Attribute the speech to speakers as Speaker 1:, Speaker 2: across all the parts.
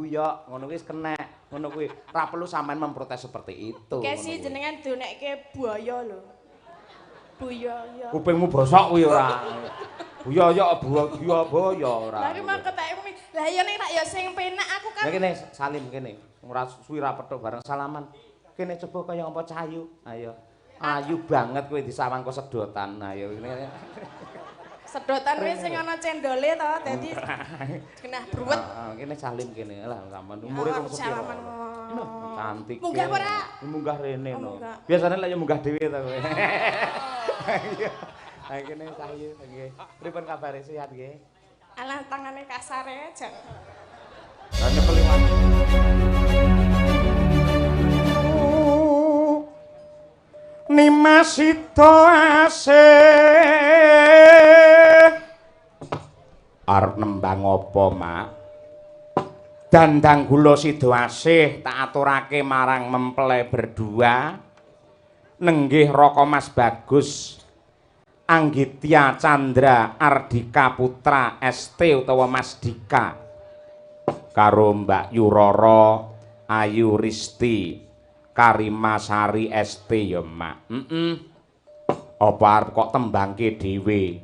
Speaker 1: buyok, ngono kuwi wis kenek. Ngono kuwi. Ora perlu sampean memprotes seperti itu.
Speaker 2: Kesi jenengan donekke buaya lho. Buaya ya.
Speaker 1: Kupingmu bosok kuwi ora. Buya ya buya buya ora.
Speaker 2: Lah iki mah keteke. Lah ya ning rak ya sing penak aku kan.
Speaker 1: Lah kene salim kene. Ora suwi ra petuk bareng salaman. Kene coba kaya apa cahayu. Ayo. Ayu banget kowe disawang kok sedotan. Ayo kene.
Speaker 2: Sedotan wis sing ana cendole to, dadi genah bruwet.
Speaker 1: Heeh, kene salim kene. Lah sampean umure rong sepiro. Cantik.
Speaker 2: Munggah ora?
Speaker 1: Munggah rene no. Biasane lek ya munggah dhewe to kowe. Ha kene Cahyu nggih. Pripun kabare sehat nggih?
Speaker 2: Alah tangane kasare aja.
Speaker 1: Lah nyepeli wae. Nimas sida asih arep nembang apa, Mak? Dandang gula sida asih tak aturake marang mempelai berdua. Nenggih Raka Mas Bagus Anggitya Chandra Ardika Putra ST utawa Mas Dika karo Mbak Yurara Ayu Risti Karima Sari ST ya, Mak. Heeh. Apa arep kok tembangke dhewe?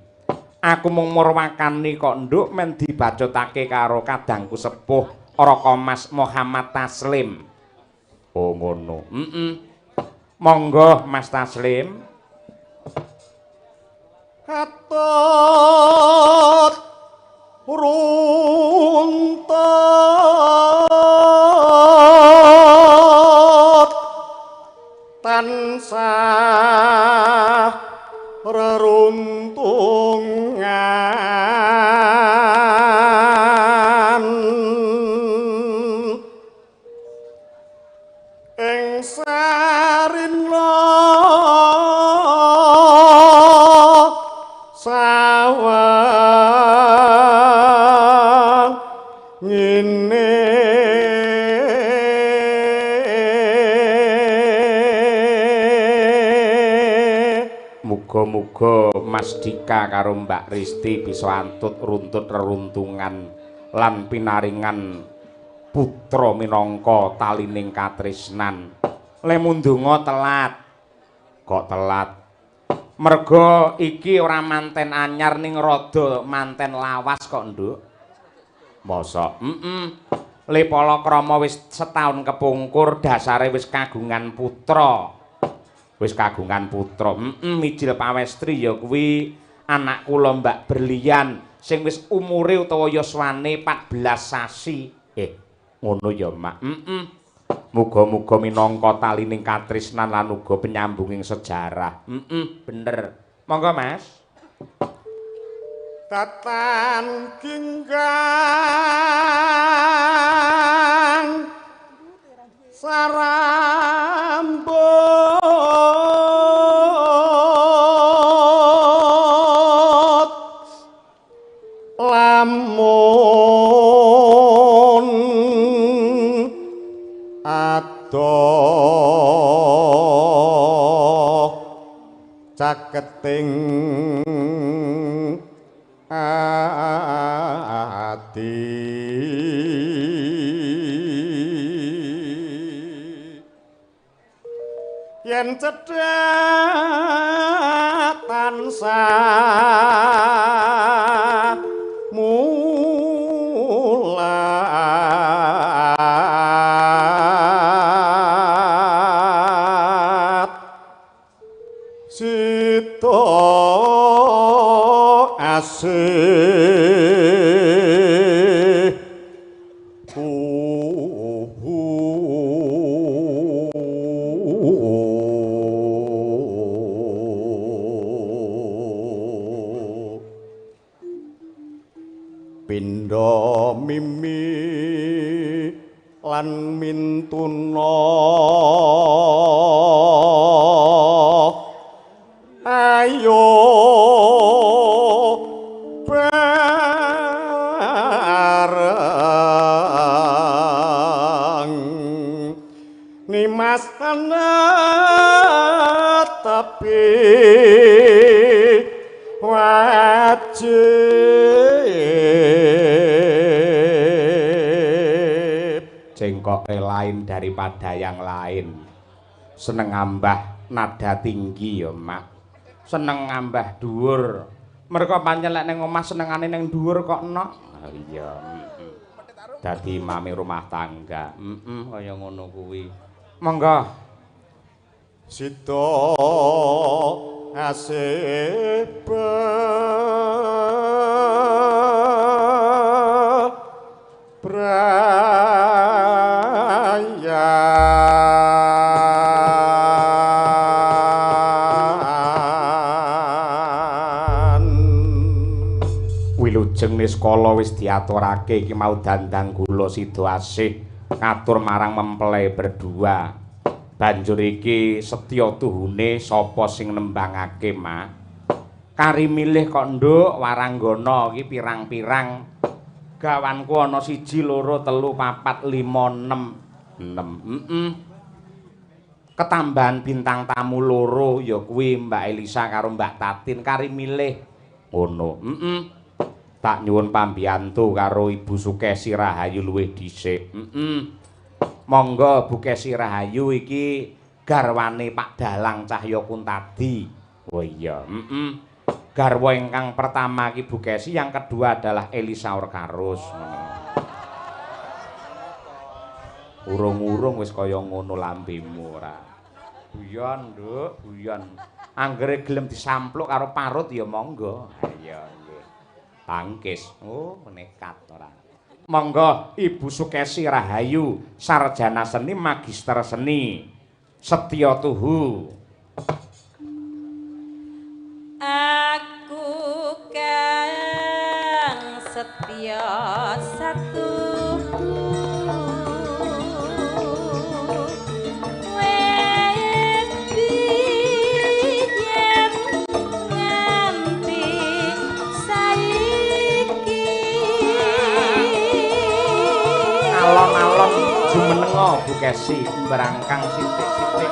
Speaker 1: Aku mung murwakani kok nduk men dibacutake karo kadangku sepuh Raka Mas Muhammad Taslim. Oh ngono. Heeh. Monggo Mas Taslim.
Speaker 3: Katut runtut tansah reruntungan ing sarina sawang ngene.
Speaker 1: Muga-muga Mas Dika karo Mbak Risti bisa antut runtut reruntungan lan pinaringan putra minangka talining katresnan. Le mundunga telat. Kok telat? Merga iki ora manten anyar ning rada manten lawas kok, Nduk. Mosok? Heeh. Le palakrama wis setahun kepungkur dasare wis kagungan putra. Wis kagungan putra. Heeh, mijil pawestri ya kuwi anak kula Mbak Berlian sing wis umure utawa yuswane 14 sasi. Ngono ya, Mak. Heeh. Muga-muga minangka talining katresnan lan uga penyambunging sejarah. Heeh, bener. Monggo, Mas.
Speaker 3: Tatan ginggang sarambut lamun adoh caketing ati yen cedhak tansah mulat sita asih pindha mimi lan mintuna ayo bareng nimas tepi wajib.
Speaker 1: Cengkoke lain daripada yang lain. Seneng ngambah nada tinggi ya, Mak. Seneng ngambah dhuwur. Mereka pancen lek ning omah senengane ning dhuwur kok nok. Oh iya, heeh. Dadi mami rumah tangga. Heeh, kaya ngono kuwi. Monggo.
Speaker 3: Sida asih brayan.
Speaker 1: Wilujeng niskala wis diaturake iki mau dandang gula sida asih ngatur marang mempelai berdua. Banjur iki setya tuhune sapa sing nembangake, Mak? Kari milih kok, Nduk, waranggana iki pirang-pirang. Gawanku ana 1 2 3 4 5 6 6. Heeh. Ketambahan bintang tamu loro ya kuwi Mbak Elisa karo Mbak Tatin kari milih. Ngono. Heeh. Tak nyuwun pambiyantu karo Ibu Sukesi Rahayu luwih dhisik. Heeh. Monggo Bu Kesi Rahayu iki garwane Pak Dalang Cahya Kuntadi. Oh iya, heeh. Garwa ingkang pertama iki Bu Kesi, yang kedua adalah Elisa Orkarus. Urung-urung wis kaya ngono lambemu ora. Guyon, Nduk, guyon. Anggere gelem disampluk karo parut ya monggo. Ha iya nggih. Tangkis. Oh, nekat ora. Monggo Ibu Sukesi Rahayu, sarjana seni, magister seni, setya tuhu.
Speaker 2: Aku kang setya satu wis biyen nganti saiki.
Speaker 1: Alon-alon jumenenga Bu Kesi mbrangkang sithik-sithik.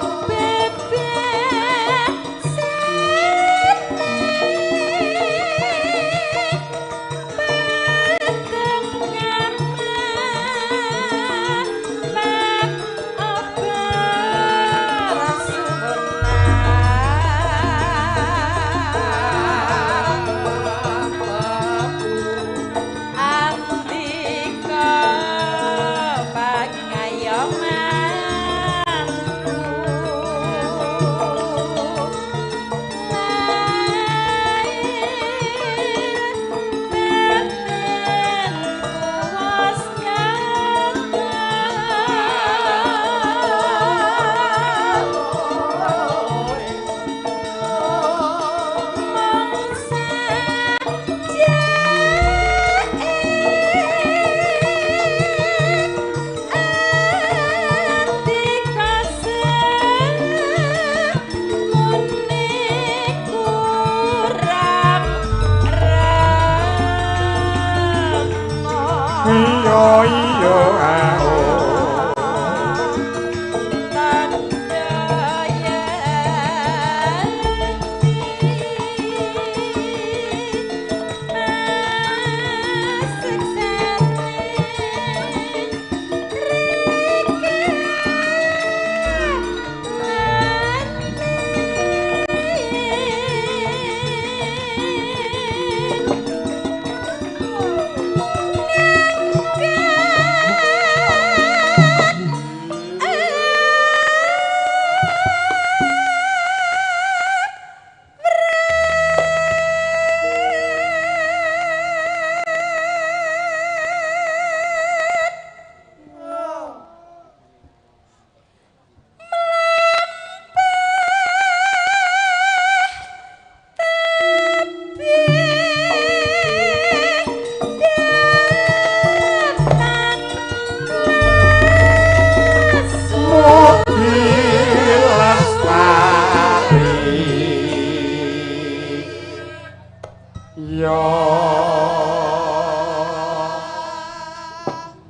Speaker 3: Iya iya ao.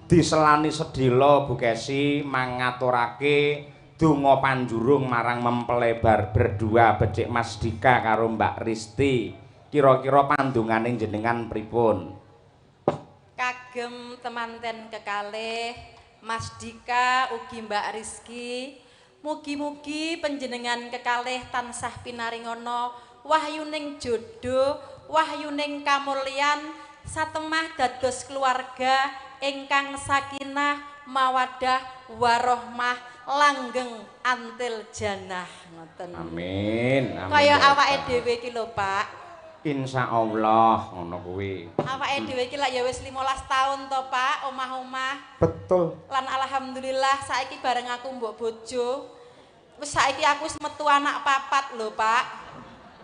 Speaker 1: Diselani sedhela Bu Kesi mangaturake donga panjurung marang mempelai bar berdua becik Mas Dika karo Mbak Risti. Kira-kira pandungane jenengan pripun?
Speaker 2: Kagem temanten kekalih Mas Dika ugi Mbak Rizky. Mugi-mugi panjenengan kekalih tansah pinaringana wahyuning jodoh, wahyuning kamulyan, satemah dados keluarga ingkang sakinah, mawadah, warohmah, langgeng antil janah ngoten.
Speaker 1: Amin. Amin.
Speaker 2: Kaya awake dhewe iki lho, Pak.
Speaker 1: Insyaallah ngono kuwi.
Speaker 2: Awake dhewe iki lak ya wis 15 tahun to, Pak, omah-omah.
Speaker 1: Betul.
Speaker 2: Lan alhamdulillah saiki bareng aku mbok bojo. Wis saiki aku wis metu anak papat lho, Pak.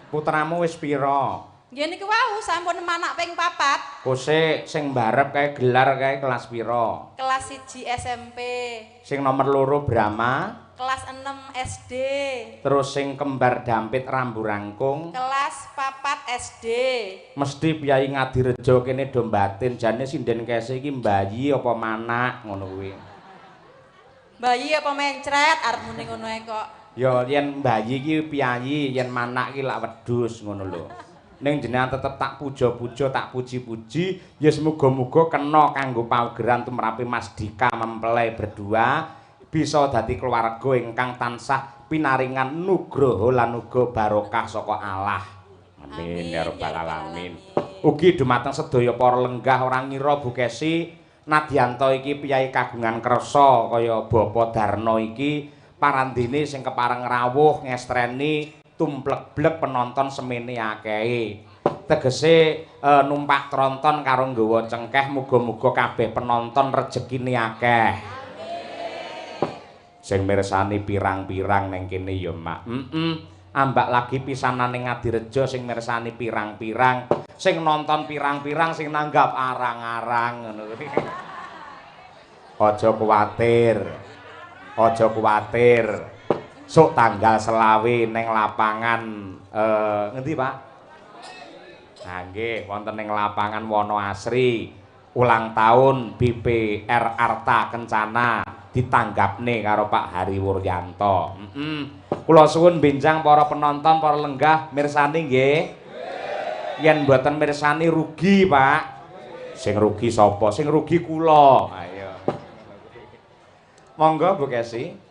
Speaker 1: Putramu wis pira?
Speaker 2: Nggih niku wau sampun anak ping 4.
Speaker 1: Kose sing mbarep kae gelar kae kelas pira?
Speaker 2: Kelas 1 SMP.
Speaker 1: Sing nomor 2 Brahma.
Speaker 2: Kelas 6 SD.
Speaker 1: Terus sing kembar dampit rambu rangkung.
Speaker 2: Kelas 4 SD.
Speaker 1: Mesti piyai Ngadirejo kene do mbatin jane sinden Kese iki mbayi apa manak ngono kuwi.
Speaker 2: Bayi apa mencret arep muni ngono ae kok.
Speaker 1: Ya yen mbayi iki piyayi, yen manak iki lak wedhus ngono lho. Ning jenengan tetep tak puja-puja, tak puji-puji, ya semoga-muga kena kanggo paugeran tumrape Mas Dika mempelai berdua bisa dadi keluarga ingkang tansah pinaringan nugroho lan uga barokah saka Allah. Amin ya rabbal alamin. Ugi dumateng sedaya para lenggah ora ngira Bu Kesi nadyanto iki piyai kagungan kersa kaya Bapak Darno iki parandene sing kepareng rawuh ngestreni tumplek-blek penonton semene akehe. Tegese numpak tronton karo nggawa cengkeh muga-muga kabeh penonton rejekine akeh. Sing mirsani pirang-pirang neng kene ya, Mak. Ambak lagi pisanane Ngadirejo sing mirsani pirang-pirang, sing nonton pirang-pirang, sing nanggap arang-arang ngono kuwi. Aja kuwatir. Aja kuwatir. Sok tanggal 25 neng lapangan ngendi, Pak? Nah, nggih, wonten ning lapangan Wonoasri ulang tahun BPR Arta Kencana ditanggapne karo Pak Hari Wuryanto. Kula suwun benjang para penonton, para lenggah mirsani nggih. Yen mboten mirsani rugi, Pak. Sing rugi sapa? Sing rugi kula. Ayo. Monggo Bu Kesi.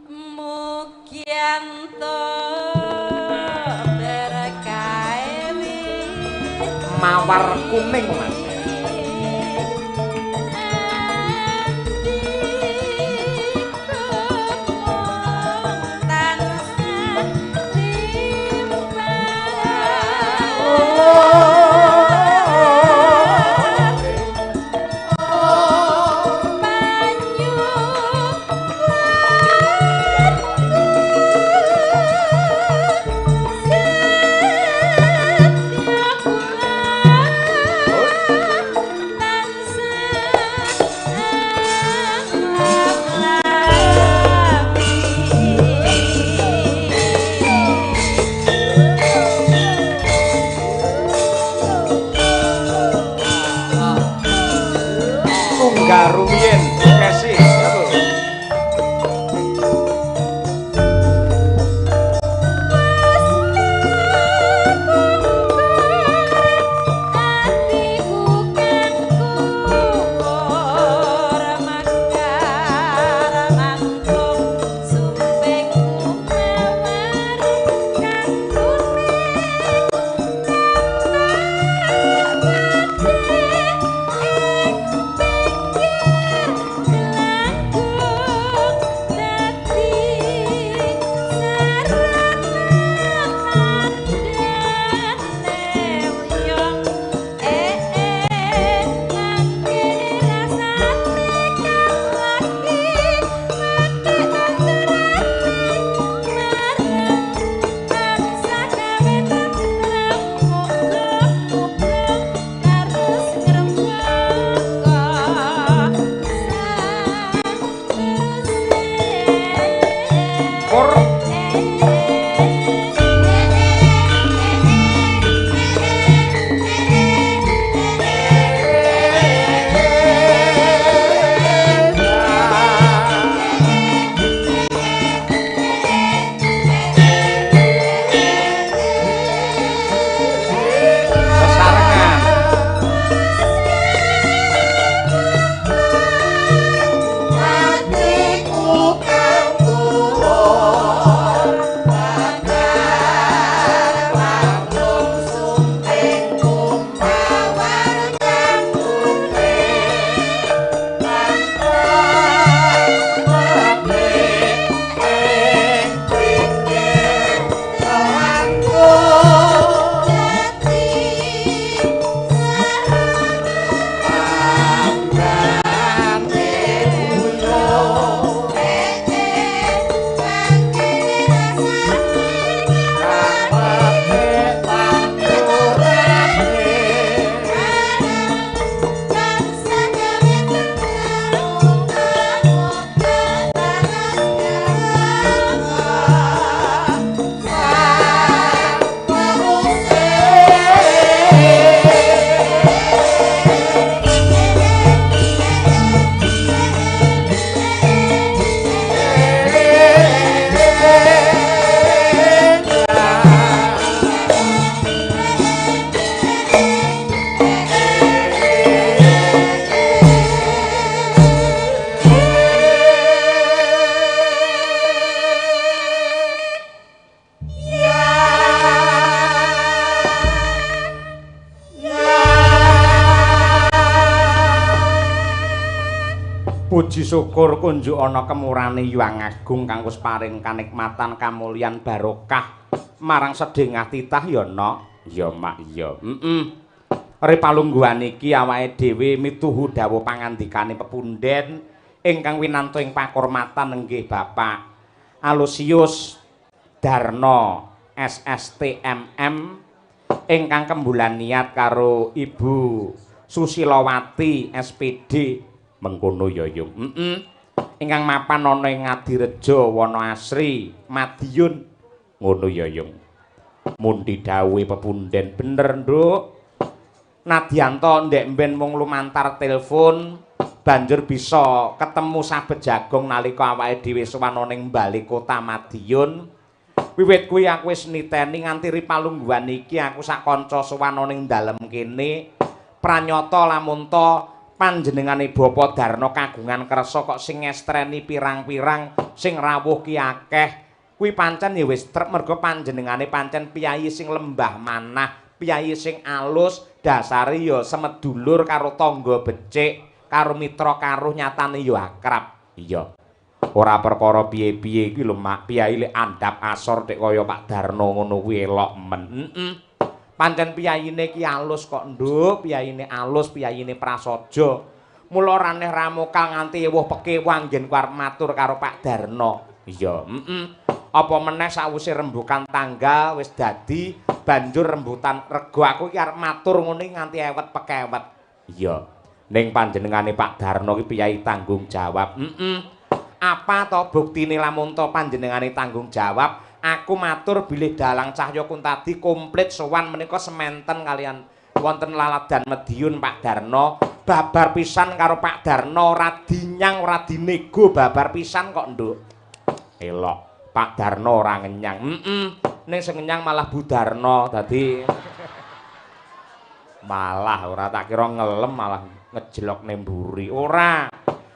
Speaker 2: Mugi berkahe
Speaker 1: mawar kuning, Mas. Rumiyin Kesi ya Bu. Puji syukur kunjuk ana kemurane Hyang Agung kang wis paring kanikmatan kamulyan barokah marang sedengah titah ya nok. Ya mak ya. Heeh. Ri palungguhan iki awake dhewe mituhu dawuh pangandikane pepunden ingkang winantu ing pakurmatan inggih Bapak Alusius Darno SSTMM ingkang kembulan niat karo Ibu Susilawati SPD. Mengkono ya yung. Heeh. Ingkang mapan ana ing Ngadireja Wonoasri Madiun. Ngono ya yung. Mundi dawuhe pepunden bener, Nduk. Nadyanto ndek mben mung lumantar telepon banjur bisa ketemu sabet jagong nalika awake dhewe sowan ana ing bali kota Madiun. Wiwit kuwi aku wis niteni nganti ri palungguhan iki aku sak kanca sowan ana ing dalem kene. Pranyata lamun ta panjenengane Bapak Darno kagungan kersa kok sing ngestreni pirang-pirang sing rawuh ki akeh. Kuwi pancen ya wis trep mergo panjenengane pancen piyayi sing lembah manah, piyayi sing alus, dasare ya semedulur karo tangga becik, karo mitra karuh nyatane ya akrab. Iya. Ora perkara piye-piye iki lho Mak, piyayi lek andhap asor tek kaya Pak Darno ngono kuwi elok men. Heeh. Pancen piyayine iki alus kok, Nduk, piyayine alus, piyayine prasaja. Mula ora aneh ramokal nganti ewuh pekewuh anggenku arep matur karo Pak Darno. Iya, heeh. Apa meneh sawise rembukan tanggal wis dadi banjur rembutan rega aku iki arep matur ngene nganti ewet pekewet. Iya. Ning panjenengane Pak Darno iki piyayi tanggung jawab. Heeh. Apa to buktine lamun to panjenengane tanggung jawab? Aku matur bilih dalang Cahya Kuntadi komplit sowan menika sementen kalian wonten laladan Mediun Pak Darno. Babar pisan karo Pak Darno, ora dinyang ora dinego, babar pisan kok, Nduk. Elok, Pak Darno ora ngenyang. Heeh. Ning sing ngenyang malah Bu Darno. Dadi malah ora tak kira ngelem malah ngejelokne mburi. Ora.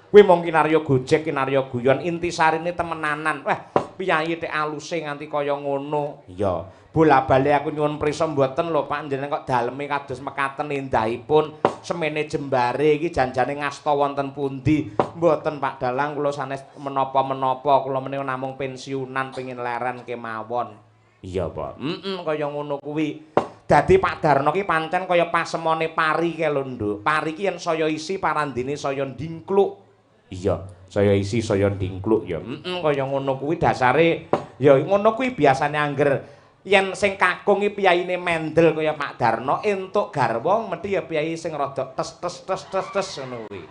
Speaker 1: Kuwi mung kinarya gojek, kinarya guyon, intisarine temenanan. Wah, piyayi tek aluse nganti kaya ngono. Iya, bola-bali aku nyuwun prisa mboten lho Pak, njenengan kok daleme kados mekaten endahipun, semene jembare iki janjane ngasta wonten pundi? Mboten Pak Dalang, kula sanes menapa-menapa, kula menika namung pensiunan pengin leren kemawon. Iya, Pak. Heeh, kaya ngono kuwi. Dadi Pak Darno ki pancen kaya pasemone pari kae lho, Nduk. Pari ki yen saya isi parandene saya ndingkluk. Iya, saya isi saya ndingkluk ya. Heeh, kaya ngono kuwi dasare ya ngono kuwi biasane angger yen sing kakung iki piyayine mendel kaya Pak Darno entuk garwa mesti ya piyayi sing rada tes tes tes tes tes ngono kuwi.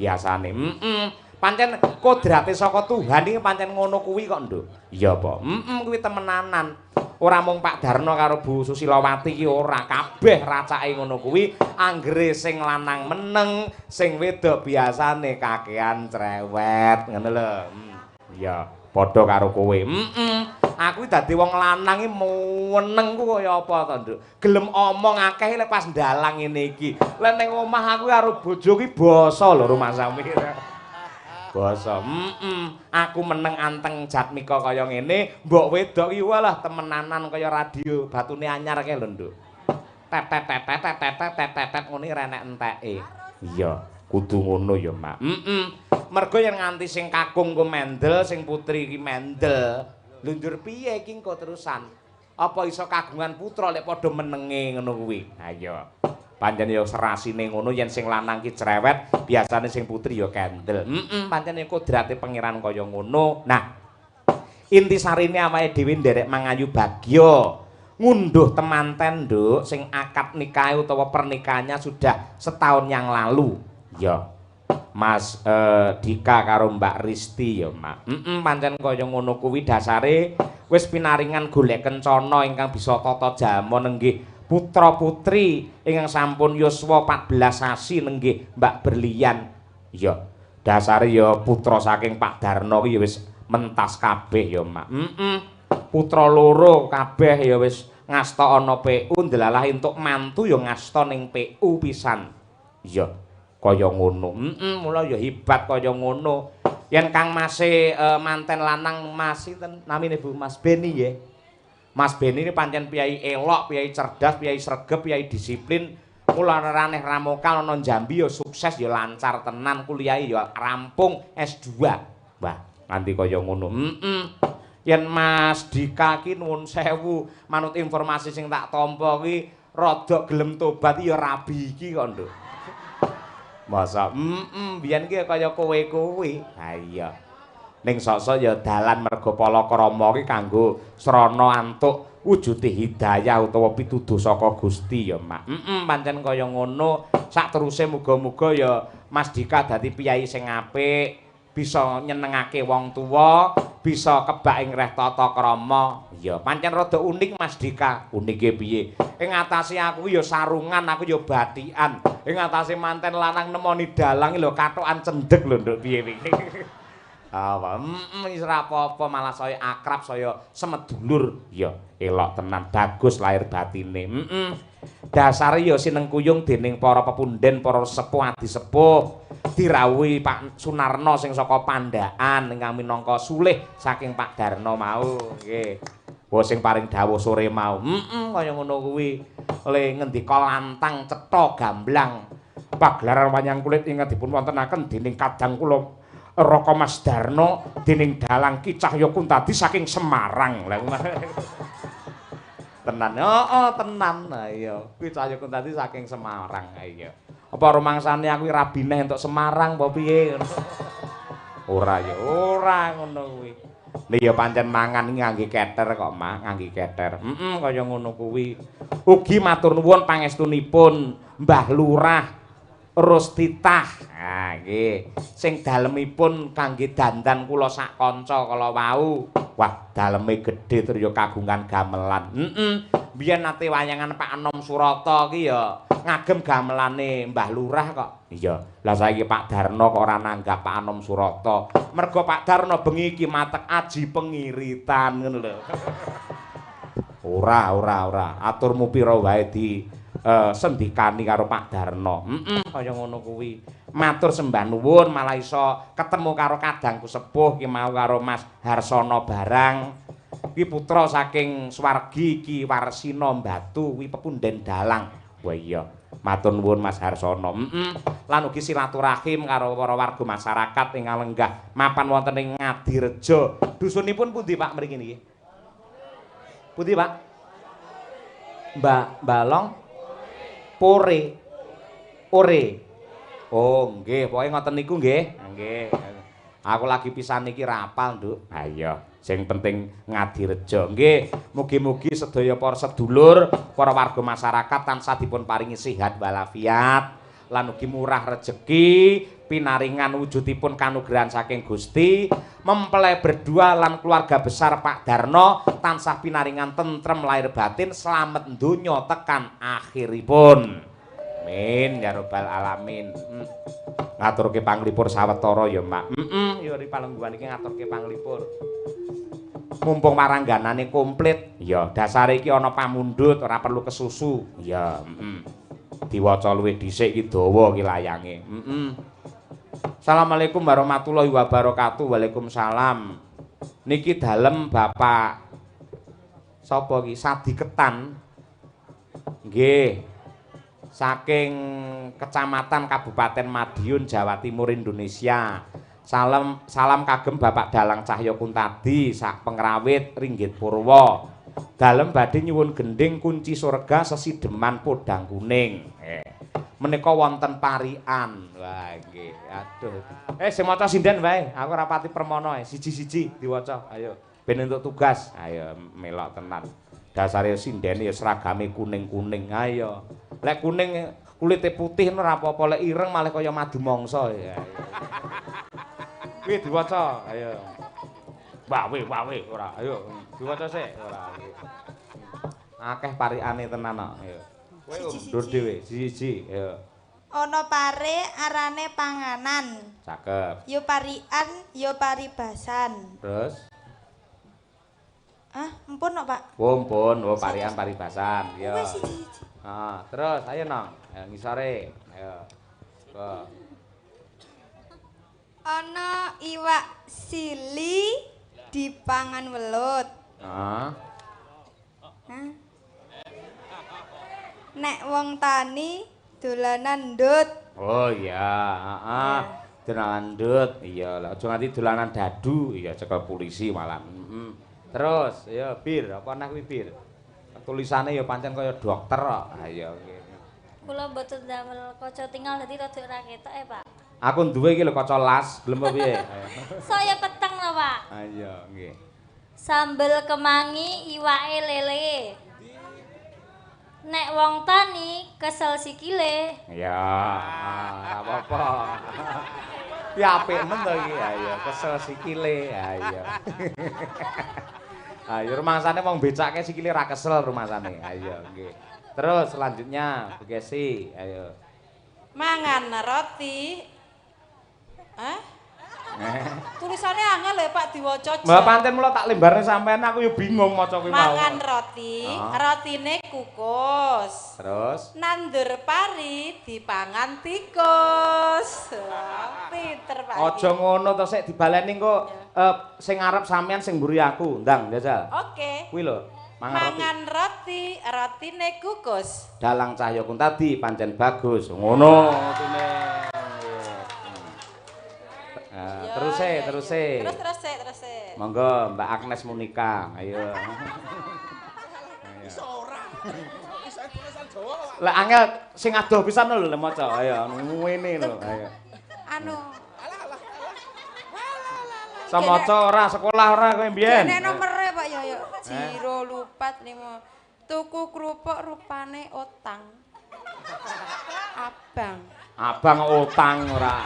Speaker 1: Biasane. Heeh. Pancen kodrate saka Tuhan iki pancen ngono kuwi kok, Nduk. Iya, Pak. Heeh, kuwi temenanan. Ora mung Pak Darno karo Bu Susilawati iki ora, kabeh racake ngono kuwi anggere sing lanang meneng, sing wedok biasane kakean cerewet, ngono lho. Iya, padha karo kowe. Heeh. Aku dadi wong lanang iki meneng ku kaya apa to, Nduk? Gelem omong akeh lek pas ndalang ngene iki. Lek ning omah aku karo bojo ki basa lho rumangsamu. Basa. Heeh. Aku meneng anteng jatmika kaya ngene, mbok wedok iki walah temenanan kaya radio batune anyar kae lho, Nduk. Tet tet tet tet tet tet tet tet ngene ra enek enteke. Iya, kudu ngono ya, Mak. Heeh. Mergo yen nganti sing kakung ku mendel, sing putri iki mendel. Lho njur piye iki engko terusan? Apa iso kagungan putra lek padha menenge ngono kuwi? Ayo. Pancen ya serasine ngono yen sing lanang ki cerewet, biasane sing putri ya kendel. Heeh, pancen ya kodrate pangeran kaya ngono. Nah, intisarine awake dhewe nderek mangayu bagya ngunduh temanten, Nduk, sing akad nikahe utawa pernikahannya sudah setahun yang lalu. Ya. Mas Dika karo Mbak Risti ya, Mak. Heeh, pancen kaya ngono kuwi dasare wis pinaringan golek kencana ingkang bisa tata jama nenggih putra-putri ingkang sampun yuswa 14 sasi nenggih Mbak Berlian. Iya, dasare ya putra saking Pak Darno ki ya wis mentas kabeh ya, Mak. Heeh. Putra loro kabeh ya wis ngasta ana PU, ndelalah entuk mantu ya ngasta ning PU pisan. Iya, kaya ngono. Heeh, mula ya hebat kaya ngono. Yen Kang Mase manten lanang Mas sinten namine Bu? Mas Beni nggih. Mas Beni ini pancen piyayi elok, piyayi cerdas, piyayi sregep, piyayi disiplin. Mula raneh ramokal ana Jambi ya sukses ya lancar tenan kuliahe ya rampung S2. Wah, nganti kaya ngono. Heeh. Yen Mas Dika ki nuwun sewu, manut informasi sing tak tampa ki rada gelem tobat ya rabi iki kok, Nduk. Masa biyen ki kaya kowe kuwi. Ha iya. Ning sok-sok ya dalan merga palakrama ki kanggo srana antuk wujude hidayah utawa pituduh saka Gusti ya, Mak. Pancen kaya ngono. Sakteruse muga-muga ya Mas Dika dadi piyayi sing apik, bisa nyenengake wong tuwa, bisa kebak ing reh tata krama. Ya, pancen rada unik Mas Dika. Unike piye? Ing atase aku ya sarungan, aku ya batikan. Ing atase manten lanang nemoni dalang lho kathokan cendhek lho, Nduk, piye piye. Apa? Wis ora apa-apa, malah saya akrab, saya semedulur. Ya, elok tenan, bagus lahir batine. Dasare ya sinengkuyung dening para pepunden, para sepuh adi sepuh. Dirawuhi Pak Sunarno sing saka Pandaan ingkang minangka sulih saking Pak Darno mau. Nggih. Wah sing paring dawuh sore mau. Kaya ngono kuwi. Le ngendika lantang cetha gamblang. Pagelaran wayang kulit ingkang dipun wontenaken dening kadang kula Raka Mas Darno dening dalang Ki Cahya Kuntadi saking Semarang. Lah tenan. Heeh, tenan. Ha iya, Ki Cahya Kuntadi saking Semarang. Ha iya. Apa rumangsane aku rabine entuk Semarang apa piye ngono. Ora ya, ora ngono kuwi. Lha ya pancen mangan ngangge keter kok, Mak, ngangge keter. Kaya ngono kuwi. Ugi matur nuwun pangestunipun Mbah Lurah Rustitah. Ha nggih, sing dalemipun kangge dandan kula sak kanca kala wau. Wah, daleme gedhe tur ya kagungan gamelan. Biyen nate wayangan Pak Anom Surata ki ya ngagem gamelane Mbah Lurah kok. Iya. Lah saiki Pak Darno kok ora nanggap Pak Anom Surata. Mergo Pak Darno bengi iki matek aji pengiritan ngono lho. Ora, ora, ora. Aturmu pira wae di sendikani karo Pak Darno. Kaya ngono kuwi. Matur sembah nuwun malah iso ketemu karo kadangku sepuh ki mau karo Mas Harsono barang. Ki putra saking swargi Ki Warsina Batu kuwi pepunden dalang. Wah iya, matur nuwun Mas Harsono. Lan ugi silaturahim karo para warga masyarakat ing lenggah mapan wonten ing Ngadirejo. Dusunipun pundi Pak mriki niki? Pundi Pak? Mbak Balong Pore. Ore. Oh, nggih, pokoke ngoten niku nggih. Nggih. Aku lagi pisan niki rapal, Nduk. Ha iya, sing penting Ngadirejo. Nggih, mugi-mugi sedaya para sedulur, para warga masyarakat tansah dipun paringi sehat walafiat lan ugi murah rejeki, pinaringan wujudipun kanugrahan saking Gusti, mempelai berdua lan keluarga besar Pak Darno tansah pinaringan tentrem lahir batin, slamet donya tekan akhiripun. Amin ya rabbal alamin. Ngaturke panglipur sawetara ya, Mak. Ya ri palengguhan iki ngaturke panglipur. Mumpung warangganane komplit, ya dasare iki ana pamundhut ora perlu kesusu. Ya, Diwaca luwih dhisik iki dawa iki layange. Assalamualaikum warahmatullahi wabarakatuh. Waalaikumsalam. Niki dalem Bapak sapa iki? Sadiketan. Nggih. Saking Kecamatan Kabupaten Madiun, Jawa Timur, Indonesia. Salam salam kagem Bapak Dalang Cahya Kuntadi sak pengrawit Ringgit Purwa. Dalem badhe nyuwun gendhing kunci surga sesideman podang kuning. Menika wonten parian. Wah nggih. Aduh. Sing maca sinden wae. Aku ora pati permono. Siji-siji diwaca. Ayo ben entuk tugas. Ayo melok tenan. Dasare sindene ya seragame kuning-kuning. Ayo. Lek kuning kulite putih ora apa-apa, lek ireng malah kaya madu mangsa ya. Kuwi diwaca, ayo. Wawe wawe ora, ayo diwaca sik ora. Akeh parikane tenan kok, ayo. Kowe undur dhewe, siji-siji, ayo.
Speaker 4: Ana pare arane panganan.
Speaker 1: Cakep.
Speaker 4: Ya parian, ya paribasan.
Speaker 1: Terus?
Speaker 4: Ah, empun kok, Pak.
Speaker 1: Oh, empun, oh parian paribasan. Ya.
Speaker 4: Wis siji-siji.
Speaker 1: Ah, terus ayo nang, ayo ngisore. Ayo. Go.
Speaker 4: Ana iwak sili dipangan welut.
Speaker 1: Heeh.
Speaker 4: Hah? Nek wong tani Dolanan ndut.
Speaker 1: Oh iya, heeh. Dolanan ndut. Iya, lah aja nganti dolanan dadu, iya cekel polisi malah. Heeh. Terus, ya Bir, apa neh kuwi Bir? Tulisane ya pancen kaya dokter kok. Ha iya nggih.
Speaker 5: Kula mboten damel kaca tinggal dadi rada ora ketok ya, Pak.
Speaker 1: Aku duwe iki lho kaca las, gelem apa piye?
Speaker 5: Saya peteng lho, Pak.
Speaker 1: Ha iya, nggih.
Speaker 5: Sambel kemangi iwake lele. Nek wong tani kesel sikile.
Speaker 1: Ya, ora apa-apa. Ki apik men to iki. Ha iya, kesel sikile. Ha iya. Ayo rumangsane wong becake sikile ra kesel rumangsane. Ha iya, nggih. Terus selanjutnya Bu Kesi, ayo.
Speaker 2: Mangan roti. Hah? Tulisannya angel ya Pak diwaca.
Speaker 1: Mbak pancen mula tak lembarne sampean aku ya bingung maca kuwi mau.
Speaker 2: Mangan roti, rotine kukus.
Speaker 1: Terus
Speaker 2: Nandur pari dipangan tikus. Wah, pinter Pak.
Speaker 1: Aja ngono to sik dibaleni engko sing arep sampean sing mburi aku, ndang jajal.
Speaker 2: Oke.
Speaker 1: Kuwi lho, mangan roti.
Speaker 2: Mangan roti, rotine kukus.
Speaker 1: Dalang Cahya Kuntadi pancen bagus. Ngono rotine. Nah,
Speaker 2: Ya,
Speaker 1: terus
Speaker 2: ya, ya.
Speaker 1: terus.
Speaker 2: Terus terus terus.
Speaker 1: Monggo Mbak Agnes Monica, ayo.
Speaker 6: Iso ora. Iso tulisan Jawa kok.
Speaker 1: Lah angel sing adoh pisan lho lho maca. Ayo ngene lho, ayo.
Speaker 4: Anu,
Speaker 1: Iso maca ora sekolah ora kowe mbiyen?
Speaker 4: Dene nomere Pak ya ya. Jiro lupat limo. Tuku kerupuk rupane otang. Abang.
Speaker 1: Abang utang ora.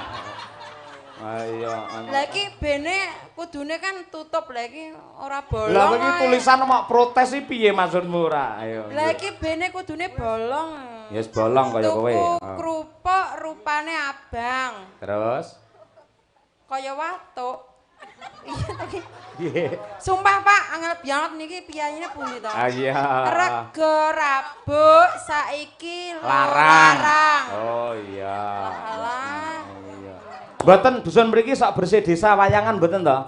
Speaker 1: Ayo.
Speaker 4: Lah iki bene kudune kan tutup, lah iki ora bolong.
Speaker 1: Lah iki
Speaker 4: ae.
Speaker 1: tulisan mok protes iki piye maksudmu ora? Ayo.
Speaker 4: Lah iki bene kudune bolong.
Speaker 1: Ya wis bolong kaya kowe.
Speaker 4: Tuku kerupuk rupane abang.
Speaker 1: Terus
Speaker 4: Kaya watuk. Iya ta iki.
Speaker 1: Piye?
Speaker 4: Sumpah Pak, angel banget niki piyayine pundi to?
Speaker 1: Ah iya.
Speaker 4: Rego rabuk saiki
Speaker 1: Larang.
Speaker 4: larang.
Speaker 1: Oh iya.
Speaker 4: Alah.
Speaker 1: Oh iya. Mboten dusun mriki sok bersih desa wayangan mboten to?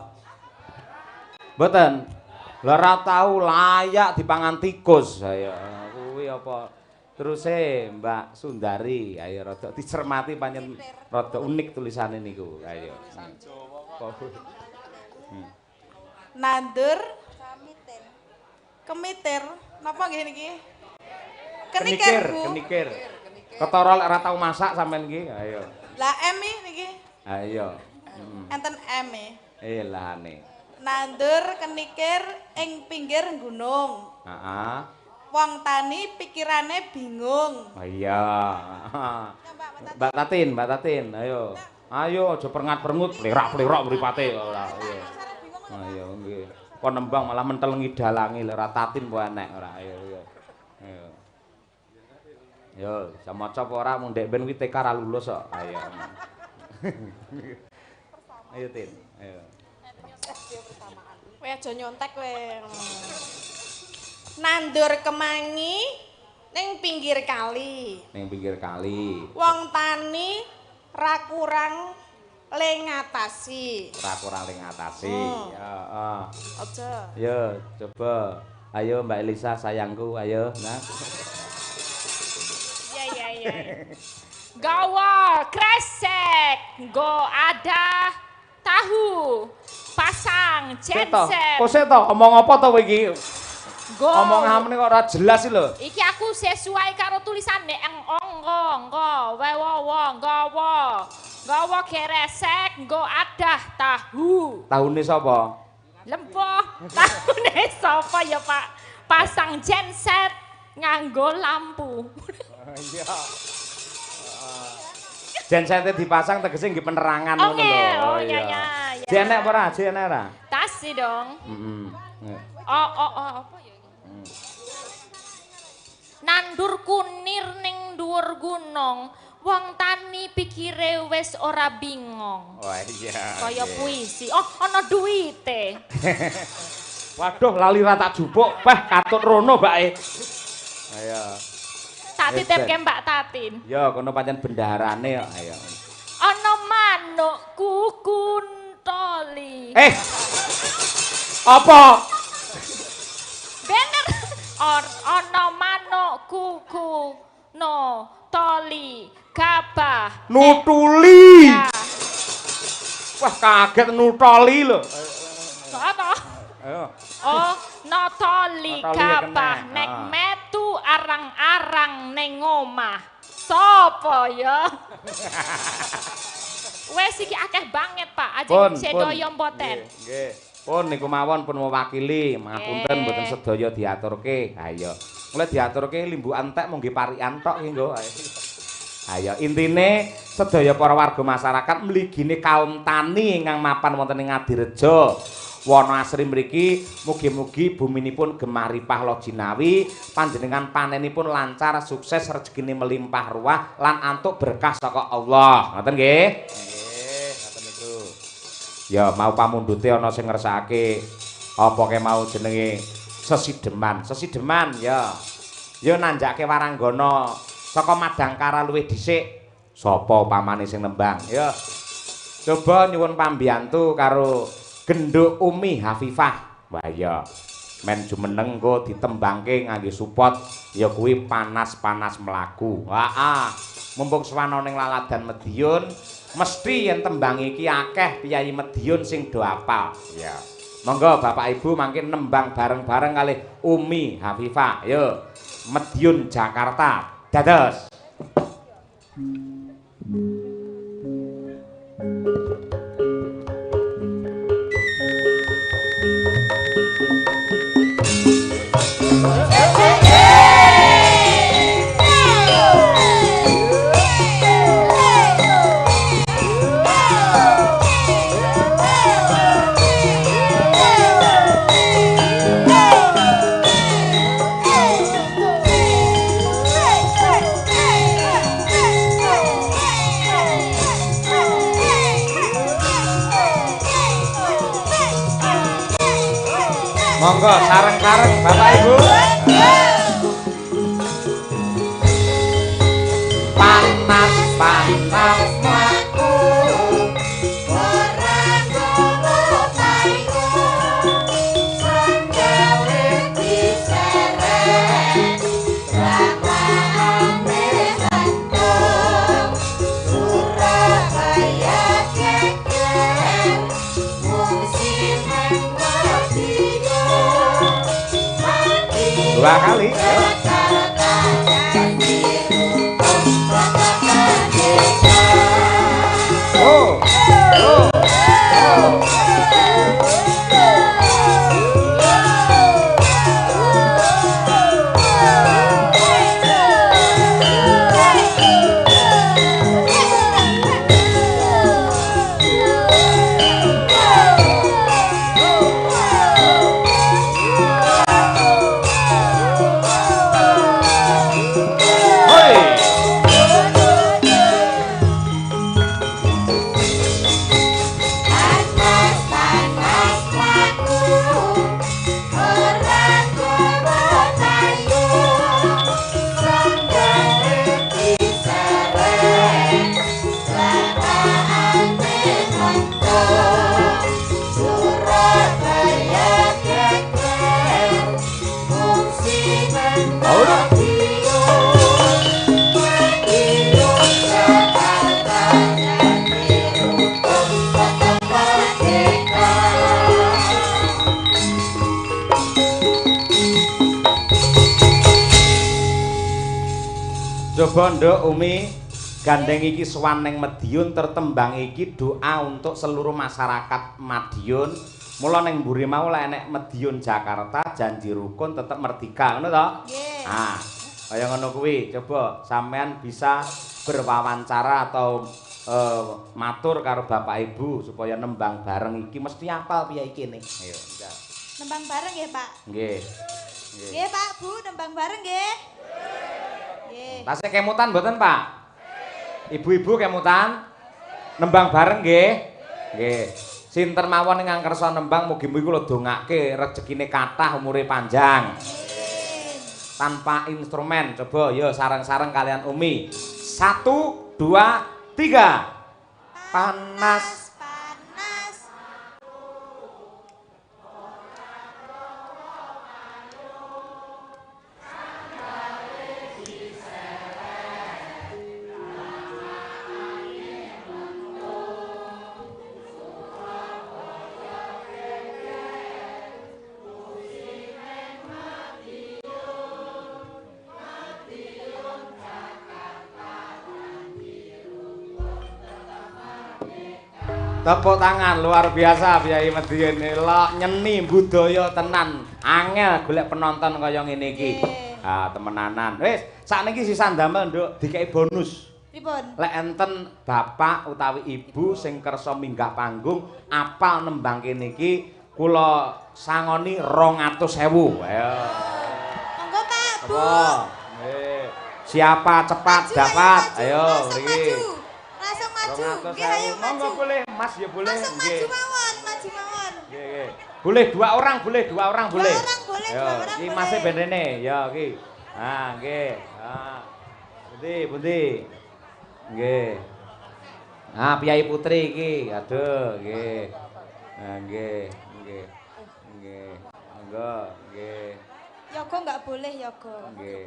Speaker 1: Mboten. Lah ora tau layak dipangan tikus. Ayo kuwi apa? Terus Mbak Sundari, ayo rada dicermati pancen rada unik tulisane niku. Ayo.
Speaker 2: Nandur kemitir. Napa nggih niki? Kenikir, Bu.
Speaker 1: Kenikir. Ketara lek ora tau masak sampean iki. Ayo.
Speaker 2: Lah M iki niki.
Speaker 1: Ayo.
Speaker 2: Enten M e.
Speaker 1: Eh lahane.
Speaker 2: Nandur kenikir ing pinggir gunung.
Speaker 1: Heeh.
Speaker 2: Wong tani pikirane bingung.
Speaker 1: Oh iya. Mbak Tatin, Mbak Tatin, ayo. Ayo aja perngat-perngut, plerak-plerok mripate ora. Ayo. Ayo nggih. Kon nembang malah mentelengi dalange lho ora Tatin apa enek ora. Ayo ayo. Ayo. Yo, iso maca apa ora mung ndek ben kuwi TK ra lulus kok. Ayo. Ayo Tin, ayo.
Speaker 2: Kowe aja nyontek kowe. Nandur kemangi ning pinggir kali.
Speaker 1: Ning pinggir kali.
Speaker 2: Wong tani ra kurang le ngatasi.
Speaker 1: Ora kurang le ngatasi. Ya, heeh.
Speaker 2: Aja.
Speaker 1: Yo, coba. Ayo Mbak Elisa sayangku, ayo. Nah.
Speaker 7: Iya iya iya. Gawa kresek, go ada tahu, pasang
Speaker 1: Sik to.
Speaker 7: genset.
Speaker 1: Kok sik to, omong apa to kowe iki?
Speaker 7: Go.
Speaker 1: Omong amne kok ora jelas iki lho.
Speaker 7: Iki aku sesuai karo tulisane eng ongko ngko wewowo nggawa. Nggawa keresek, nggo adah tahu.
Speaker 1: Tahune sapa?
Speaker 7: Lempoh, tahune sapa ya, Pak? Pasang genset nganggo lampu.
Speaker 1: Iya. Gensete dipasang tegese nggih penerangan ngono
Speaker 7: Oke,
Speaker 1: lho.
Speaker 7: oh iya iya. iya.
Speaker 1: Jek enek apa ora? Jek enek ora?
Speaker 7: Tasi dong.
Speaker 1: Heeh.
Speaker 7: Oh, oh, oh, apa ya iki? Nandur kunir ning dhuwur gunung, wong tani pikire wis ora bingung.
Speaker 1: Oh iya.
Speaker 7: Kaya puisi. Oh, ana duwite.
Speaker 1: Waduh, lali ra tak jupuk, peh katut rono bae. Ayo.
Speaker 7: Tak
Speaker 1: Wis,
Speaker 7: titipke
Speaker 1: Ben.
Speaker 7: Mbak Tatin.
Speaker 1: Ya kono pancen bendaharane kok. Ayo.
Speaker 7: Ana manuk kukuntoli.
Speaker 1: Eh. Apa?
Speaker 7: Bener. Or, ana manuk kuku no toli.
Speaker 1: Nutuli.
Speaker 7: Ya.
Speaker 1: Wah, kaget nutoli lho.
Speaker 7: Kok to?
Speaker 1: Ayo.
Speaker 7: Oh, notoli
Speaker 1: Notoli ya kena.
Speaker 7: gabah nek
Speaker 1: Ah.
Speaker 7: metu arang-arang ning omah. Sopo ya? Wes iki akeh banget, Pak.
Speaker 1: Pun,
Speaker 7: Ajeng sedaya mboten.
Speaker 1: Nggih, nggih. Pun niku mawon pun mewakili, ngapunten
Speaker 7: Nggih.
Speaker 1: mboten sedaya diaturke. Ha iya. Mulai diaturke limbukan entek mung nggih parikan tok iki nggo. Ayo, intine sedaya para warga masyarakat mligine kaum tani ingkang mapan wonten ing Ngadirejo. Wonoasri mriki mugi-mugi buminipun gemah ripah loh jinawi, panjenengan panenipun lancar, sukses, rezekine melimpah ruah lan antuk berkah saka Allah. Ngoten nggih? Nggih, ngoten niku. Ya mau pamundhute ana sing ngersakake apa ke mau jenenge sesideman. Sesideman ya. Ya nanjake waranggana saka Madangkara luwih dhisik. Sapa pamane sing nembang? Ya. Coba nyuwun pambiyantu karo Genduk Umi Hafifah. Wah iya. Men jumeneng engko ditembangke ngangge supot ya kuwi panas-panas mlaku. Heeh. Mumpung swana ning laladan Mediun, mesti yen tembang iki akeh piyayi Mediun sing do apal. Ya. Monggo Bapak Ibu mangke nembang bareng-bareng kalih Umi Hafifah. Yo. Mediun Jakarta. Dados. Monggo sareng-sareng Bapak Ibu. Panas panas mlaku
Speaker 4: ora gowo payu sandale diseret ramane santo Surabaya geger mung sineng
Speaker 1: dua kali ya. Oh, oh, oh. Hoi.
Speaker 4: Panas mlaku ora gowo payu sandale diseret ramane santo Surabaya geger mung sineng Madiun Madiun Jakarta janji rukun tetep merdeka.
Speaker 1: Coba nduk Umi, gandeng iki sowan ning Mediun tertembang iki doa untuk seluruh masyarakat Madiun. Mula ning mburi mau lek enek Mediun Jakarta janji rukun tetep merdeka, ngono to?
Speaker 2: Nggih.
Speaker 1: Ah, kaya ngono kuwi. Coba sampean bisa berwawancara atau matur karo bapak ibu supaya nembang bareng iki mesti apal piye iki ne. Ayo, njal.
Speaker 2: Nembang bareng nggih, Pak.
Speaker 1: Nggih. Nggih.
Speaker 2: Nggih, Pak, Bu, nembang bareng nggih. Nggih.
Speaker 1: Tasih kemutan mboten, Pak? Ibu-ibu kemutan? Nembang bareng nggih? Nggih. Sinten mawon ingkang kersa nembang mugi-mugi kula dongake rejekine kathah, umure panjang. Tanpa instrumen, coba yo sareng-sareng kalian Umi. 1 2 3. Panas
Speaker 2: panas.
Speaker 1: Tepuk tangan luar biasa Priyayi Madiun elok nyeni budaya tenan. Angel golek penonton kaya ngene iki. Ah, temenanan. Wis, sakniki sisa ndamel Nduk dikeki bonus.
Speaker 2: Pripun?
Speaker 1: Lek enten bapak utawi ibu sing kersa minggah panggung apal nembang kene iki kula sangoni 200.000. Ayo.
Speaker 2: Monggo Pak, Bu.
Speaker 1: Nggih. Siapa cepat
Speaker 2: Maju,
Speaker 1: dapat.
Speaker 2: Ayo,
Speaker 1: Ayo
Speaker 2: langsung
Speaker 1: mriki.
Speaker 2: maju. Langsung maju. Nggih, ayo
Speaker 1: 200.000. Monggo
Speaker 2: maju.
Speaker 1: boleh, Mas ya boleh.
Speaker 2: Langsung maju mawon, maju mawon.
Speaker 1: Nggih, nggih. Boleh dua orang, boleh dua orang
Speaker 2: Dua
Speaker 1: boleh.
Speaker 2: orang boleh,
Speaker 1: Ayo,
Speaker 2: dua orang
Speaker 1: iki
Speaker 2: boleh.
Speaker 1: Mase ben rene, ya iki. Ah, nggih. Ah. Pundi, pundi. Nggih. Ah, Priyayi Putri iki. Aduh, nggih. Ah, nggih, nggih. Nggih. Monggo, nggih.
Speaker 2: Yoga enggak boleh, Yoga.
Speaker 1: Nggih.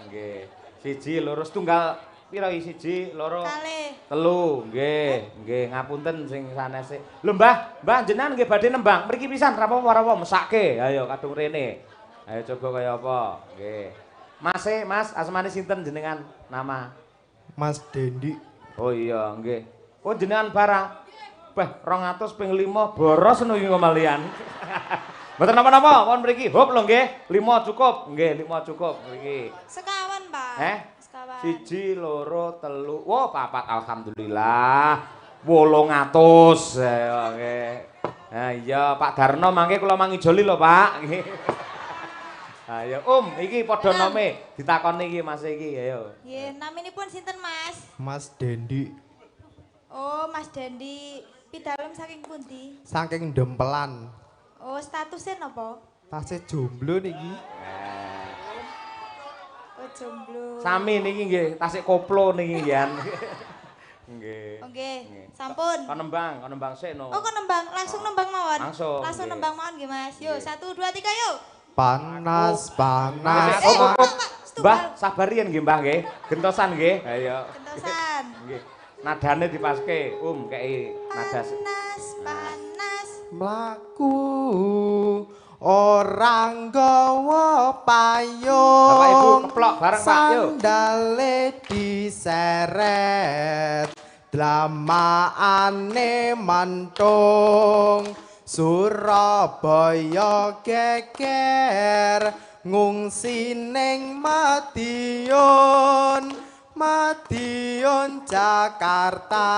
Speaker 1: Nggih. Siji, loro, setunggal pira iki? Siji, loro.
Speaker 2: Kalih.
Speaker 1: Telu, nggih, nggih, ngapunten sing sanese. Lho Mbah, Mbah jenengan nggih badhe nembang. Mriki pisan ra apa-apa mesake. Ayo kadung rene. Ayo coba kaya apa. Nggih. Mase, Mas, asmane sinten jenengan? Nama?
Speaker 8: Mas Dendi.
Speaker 1: Oh iya, nggih. Oh jenengan barang. Beh, 200 ping 5 boros ngono iki ngomalian. Mboten napa-napa, pon mriki. Hop lho nggih, 5 cukup. Nggih, 5 cukup mriki.
Speaker 2: Sekawan, Pak.
Speaker 1: Eh?
Speaker 2: Sekawan.
Speaker 1: Siji, loro, telu. Wah, papat alhamdulillah. 800. Ayo nggih. Ha iya, Pak Darno mangke kula mangijoli lho, Pak. Nggih. Ayo, iki padha nome ditakoni iki Mas iki, ayo.
Speaker 2: Nggih, naminipun sinten, Mas?
Speaker 8: Mas Dendi.
Speaker 2: Oh, Mas Dendi. Pidalem saking pundi?
Speaker 8: Saking Dempelan.
Speaker 2: Oh, statusnya napa?
Speaker 8: Tasih jomblo niki.
Speaker 2: Oh, jomblo.
Speaker 1: Sami niki nggih, tasik koplo niki nggih. Nggih.
Speaker 2: Oke, sampun.
Speaker 1: Kon nembang, kon nembang sik no.
Speaker 2: Oh, kon nembang, langsung nembang mawon.
Speaker 1: Langsung,
Speaker 2: Langsung
Speaker 1: nggih.
Speaker 2: nembang mawon nggih, Mas. Yo, 1 2 3 yuk.
Speaker 8: Panas, panas.
Speaker 1: Oh, oh, oh. Mbah, sabar yen nggih, Mbah nggih. Gentosan nggih. Ayo.
Speaker 2: Gentosan.
Speaker 1: Nggih. Nadane dipaske, kei nada.
Speaker 2: Panas, panas.
Speaker 8: Mlaku ora nggawa payung.
Speaker 1: Bapak Ibu keplok bareng, Pak, yuk.
Speaker 8: Sandale diseret, dlamaane mantung. Surabaya geger ngungsi ning Madiun. Madiun Jakarta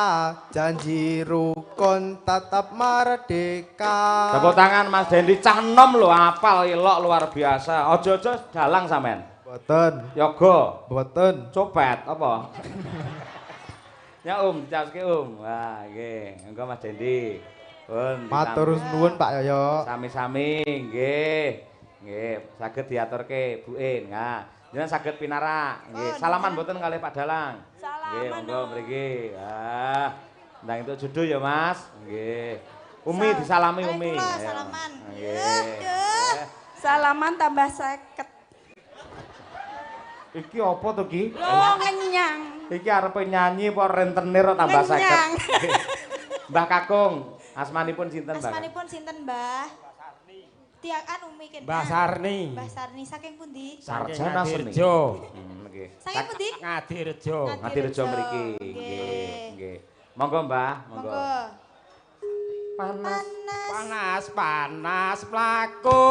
Speaker 8: janji rukun tetap merdeka.
Speaker 1: Tepuk tangan Mas Dendi, cah enom lho apal elok luar biasa. Aja-aja dalang sampean.
Speaker 8: Mboten.
Speaker 1: Yoga.
Speaker 8: Mboten.
Speaker 1: Copet apa? Ya dicaoske Wah, nggih. Monggo Mas Dendi. Pun
Speaker 8: Matur nuwun Pak Yoyo.
Speaker 1: Sami-sami nggih. Nggih, saged diaturke Buke. Nah, jenengan saged pinarak. Nggih, salaman mboten kalih Pak Dalang. Nggih, monggo mriki. Ah, ndang entuk jodoh ya, Mas. Nggih. Umi disalami Umi.
Speaker 2: Salaman.
Speaker 1: Nggih.
Speaker 4: Salaman tambah 50.
Speaker 1: Iki apa to ki?
Speaker 4: Lho ngenyang.
Speaker 1: Iki arepe nyanyi apa rentenir kok tambah 50. Mbah Kakung, asmanipun sinten, Mbah?
Speaker 2: Asmanipun sinten, Mbah? Tiang anu Umi kene.
Speaker 9: Mbah Sarni.
Speaker 2: Mbah Sarni saking pundi?
Speaker 1: Sarjana seni.
Speaker 9: Ngadirejo.
Speaker 1: Nggih.
Speaker 2: Saking pundi?
Speaker 9: Ngadirejo.
Speaker 1: Ngadirejo mriki. Nggih, nggih. Monggo, Mbah, monggo.
Speaker 2: Monggo.
Speaker 1: Panas.
Speaker 9: Panas, panas mlaku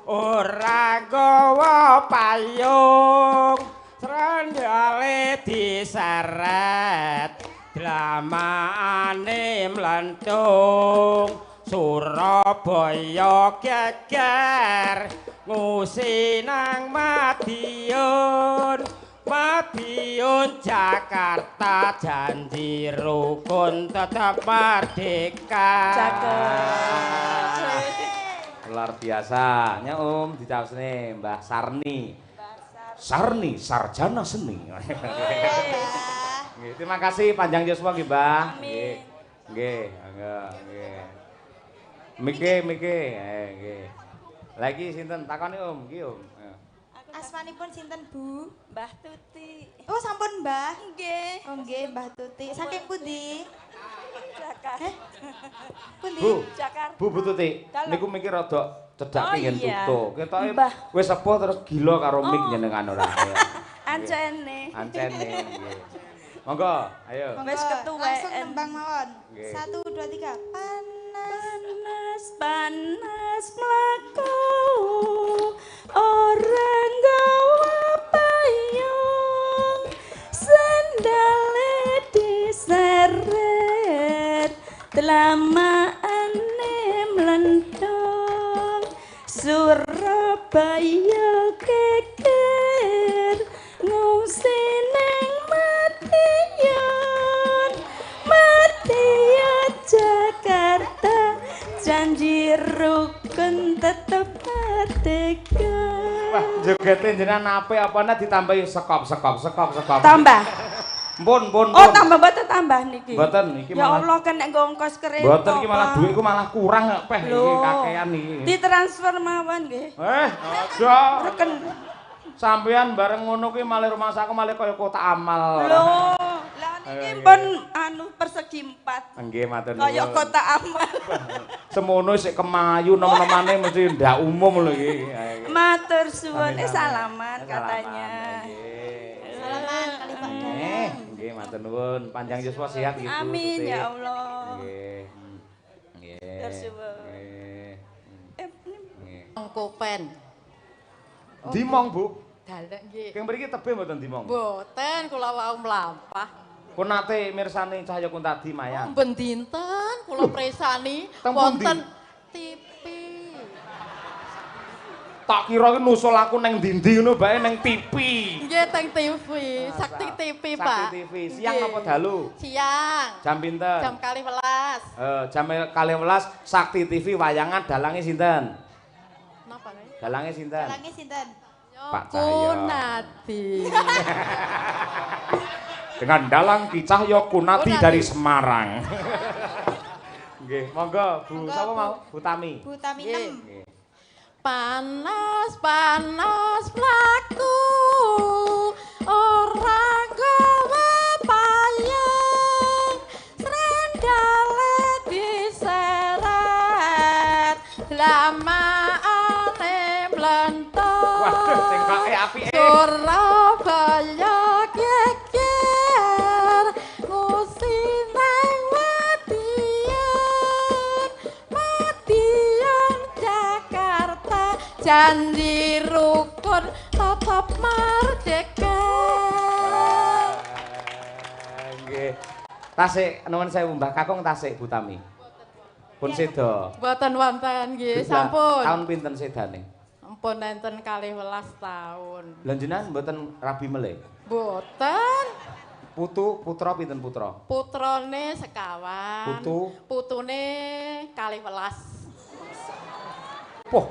Speaker 9: ora nggawa payung. Srandale diseret, dlamaane mlentung. Surabaya geger ngusi nang Madiun. Madiun Jakarta janji rukun tetap merdeka.
Speaker 1: Luar biasa. Nya dicaosne Mbah Sarni. Sarni sarjana seni. Nggih, terima kasih panjang yuswa nggih, Mbah. Nggih. Nggih, monggo nggih. Mike, mike, nggih. Lagi sinten takoni iki Om.
Speaker 2: Asmanipun sinten, Bu?
Speaker 4: Mbah Tuti.
Speaker 2: Oh, sampun, Mbah.
Speaker 4: Nggih.
Speaker 2: Oh, nggih, Mbah Tuti. Saking pundi?
Speaker 4: Jakarta.
Speaker 2: Pundi?
Speaker 1: Bu.
Speaker 4: Jakarta.
Speaker 1: Bu Tuti, niku mikir rada cedhake
Speaker 4: Oh,
Speaker 1: ngen
Speaker 4: iya.
Speaker 1: tutuk. Ketoke
Speaker 4: Mbah.
Speaker 1: wis sepuh terus gila karo mik jenengan ora.
Speaker 4: Ancene.
Speaker 1: Ancene nggih. Monggo, ayo.
Speaker 4: Wis ketuweken.
Speaker 10: Langsung nembang mawon.
Speaker 1: Nggih.
Speaker 10: 1 2 3. Panas.
Speaker 4: Panas panas mlaku ora nggawa payung sendale diseret tlamakane mlenthong Surabaya geger ngungsi ning Madiun Madiun Jakarta janji rukun tetep merdeka.
Speaker 1: Wah, jogete jenengan apik apa nek ditambahi sekop sekop sekop sekop.
Speaker 4: Tambah.
Speaker 1: Mpun, pun,
Speaker 4: Oh, tambah mboten tambah niki.
Speaker 1: Mboten, iki
Speaker 4: Ya
Speaker 1: malah-
Speaker 4: Allah kena nggo ongkos kereta.
Speaker 1: Mboten iki malah
Speaker 4: Pak.
Speaker 1: dhuwitku malah kurang peh iki
Speaker 4: Loh,
Speaker 1: kakean iki.
Speaker 4: Ditransfer mawon nggih.
Speaker 1: Eh, aja.
Speaker 4: Reken.
Speaker 1: Sampean bareng ngono kuwi malah rumah aku malah kaya kotak amal.
Speaker 4: Loh, lah niki pun anu persegi 4.
Speaker 1: Nggih, matur
Speaker 4: Kaya
Speaker 1: nuwun.
Speaker 4: kotak amal.
Speaker 1: Semono sik kemayu nom-nomane mesti ndak umum lho iki. Ayo, iki.
Speaker 4: Matur suwun,
Speaker 1: Sami-sami.
Speaker 4: salaman katanya.
Speaker 5: Salaman kali Pak Dalang.
Speaker 1: Nggih, matur nuwun. Panjang yuswa sehat gitu.
Speaker 4: Amin
Speaker 1: Tuti.
Speaker 4: ya Allah.
Speaker 1: Nggih. Nggih.
Speaker 4: Matur suwun.
Speaker 1: Nggih. Nggih.
Speaker 2: Kopen.
Speaker 1: Dimong, Bu.
Speaker 2: Dalek nggih.
Speaker 1: Keng mriki tebih mboten dimong?
Speaker 2: Mboten kula wau mlampah.
Speaker 1: Pun nate mirsani Cahya Kuntadi mayang.
Speaker 2: Ben dinten kula presani
Speaker 1: Teng pundi?
Speaker 2: wonten TV.
Speaker 1: Tak kira ki nusul aku neng dindi ngono bae neng TV.
Speaker 2: Nggih teng TV, Sakti TV, Pak.
Speaker 1: Sakti TV. Siang
Speaker 2: Nggih.
Speaker 1: apa dalu?
Speaker 2: Siang.
Speaker 1: Jam pinten?
Speaker 2: Jam 12.
Speaker 1: Jam 12 Sakti TV wayangan dalange sinten?
Speaker 2: Napa nih?
Speaker 1: Dalange sinten?
Speaker 10: Dalange sinten?
Speaker 1: Pak Cahyo.
Speaker 2: Kunadi.
Speaker 1: Dengan dalang Ki Cahyo Kunati
Speaker 2: Kunati.
Speaker 1: dari Semarang. Nggih, monggo Bu
Speaker 10: Monggo,
Speaker 1: sapa
Speaker 10: Bu.
Speaker 1: mau? Bu Tami.
Speaker 10: Bu Tami
Speaker 2: Nggih.
Speaker 10: 6.
Speaker 1: Nggih.
Speaker 2: Panas panas mlaku ora gawa payung srendale diseret lamaane mlenthong.
Speaker 1: Waduh, cengkoke apike.
Speaker 2: Surabaya geger ngusi nang Madiun Madiun Jakarta janji rukun tetap merdeka.
Speaker 1: Nggih. Tasik nuwun sewu Mbah Kakung tasik Bu Tami. Pun seda.
Speaker 2: Mboten wonten nggih,
Speaker 1: Lah,
Speaker 2: sampun.
Speaker 1: Taun pinten sedane?
Speaker 2: Ampun enten 12 taun.
Speaker 1: Lah jenengan mboten rabi melih.
Speaker 2: Mboten.
Speaker 1: Putu putra pinten putra?
Speaker 2: Putrane sekawan.
Speaker 1: Putu?
Speaker 2: Putune 12.
Speaker 1: Poh.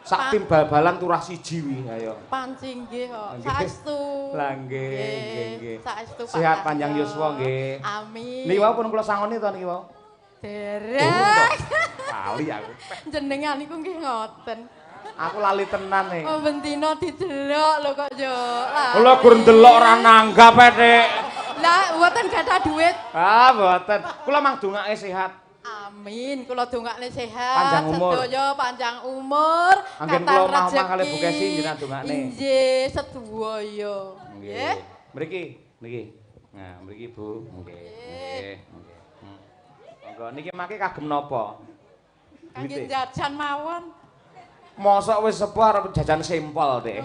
Speaker 1: Sak tim bal-balan turah siji wi ayo.
Speaker 2: Pancing nggih kok.
Speaker 1: Nggih.
Speaker 2: Saestu.
Speaker 1: Lah nggih, nggih, nggih.
Speaker 2: Saestu Pak.
Speaker 1: Sehat panjang
Speaker 2: Cahyo.
Speaker 1: yuswa nggih.
Speaker 2: Amin.
Speaker 1: Niki wau pun kula sangoni to niki wau.
Speaker 2: Derek.
Speaker 1: Lali aku.
Speaker 2: Jenengan niku nggih ngoten.
Speaker 1: Aku lali tenan nih.
Speaker 2: Oh bendina didelok lho kok yo. Lali.
Speaker 1: Kula gur ndelok ora nanggap e, Dik.
Speaker 2: Lah mboten gadah duit.
Speaker 1: Ah, mboten. Kula mang dongake sehat.
Speaker 2: Amin, kula dongakne sehat,
Speaker 1: Panjang umur.
Speaker 2: sedaya panjang umur,
Speaker 1: Anggen
Speaker 2: kathah
Speaker 1: kula omah-omah kalih Bu
Speaker 2: rejeki.
Speaker 1: Kesi jenengan dongakne.
Speaker 2: Inggih, sedaya.
Speaker 1: Nggih. Mriki, niki. Nah, mriki Bu. Nggih. Nggih. Nggih. Monggo niki mangke kagem napa?
Speaker 2: Kangge
Speaker 1: Duite.
Speaker 2: jajan mawon.
Speaker 1: Mosok wis sepuh arep jajan sempol, Dik.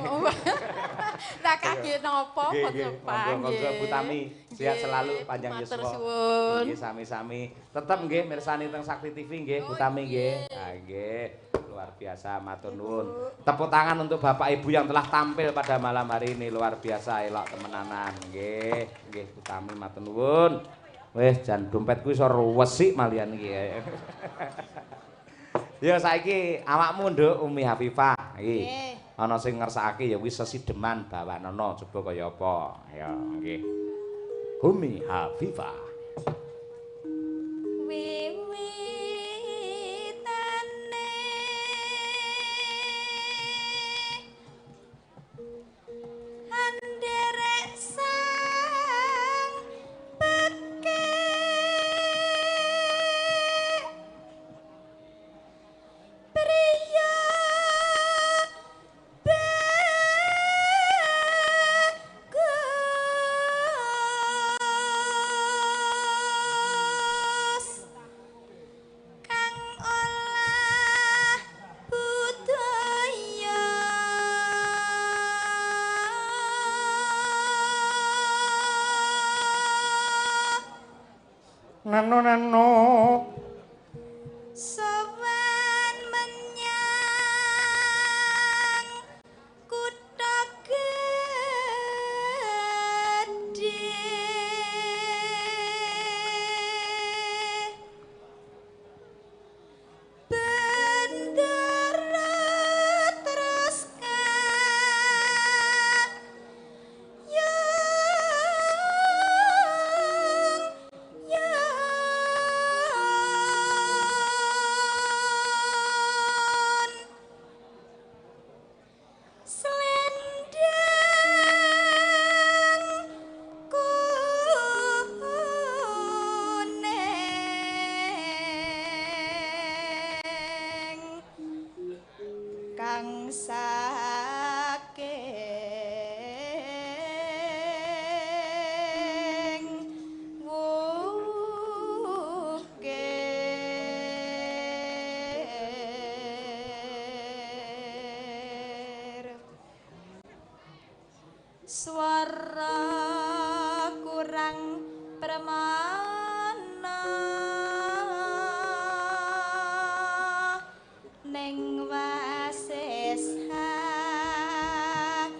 Speaker 2: Lah kangge napa
Speaker 1: Nggih, nggih.
Speaker 2: Pak
Speaker 1: Monggo, monggo Bu Tami, sehat selalu, panjang
Speaker 2: Matur
Speaker 1: yuswa.
Speaker 2: suwun.
Speaker 1: Nggih, sami-sami. Tetep nggih mirsani teng Sakti TV nggih, Bu Tami nggih. Ah, nggih. Luar biasa, matur nuwun. Tepuk tangan untuk Bapak Ibu yang telah tampil pada malam hari ini, luar biasa elok temenanan. Nggih, nggih Bu Tami matur nuwun. Wis jan dompetku iso ruwesik malian iki. Ya saiki awakmu Nduk Umi Hafifah iki.
Speaker 10: Nggih.
Speaker 1: Ana sing ngersakake ya kuwi sesideman bawanana coba kaya apa. Ya nggih. Umi Hafifah.
Speaker 5: Wiwitane anderek sang pekek priya bagus
Speaker 1: Nano nano.
Speaker 10: Sowan menyang kutha gedhe. Bendera terus kayon selendang kuning kang saking wukir. Swara kurang premana ning wasis hangungrum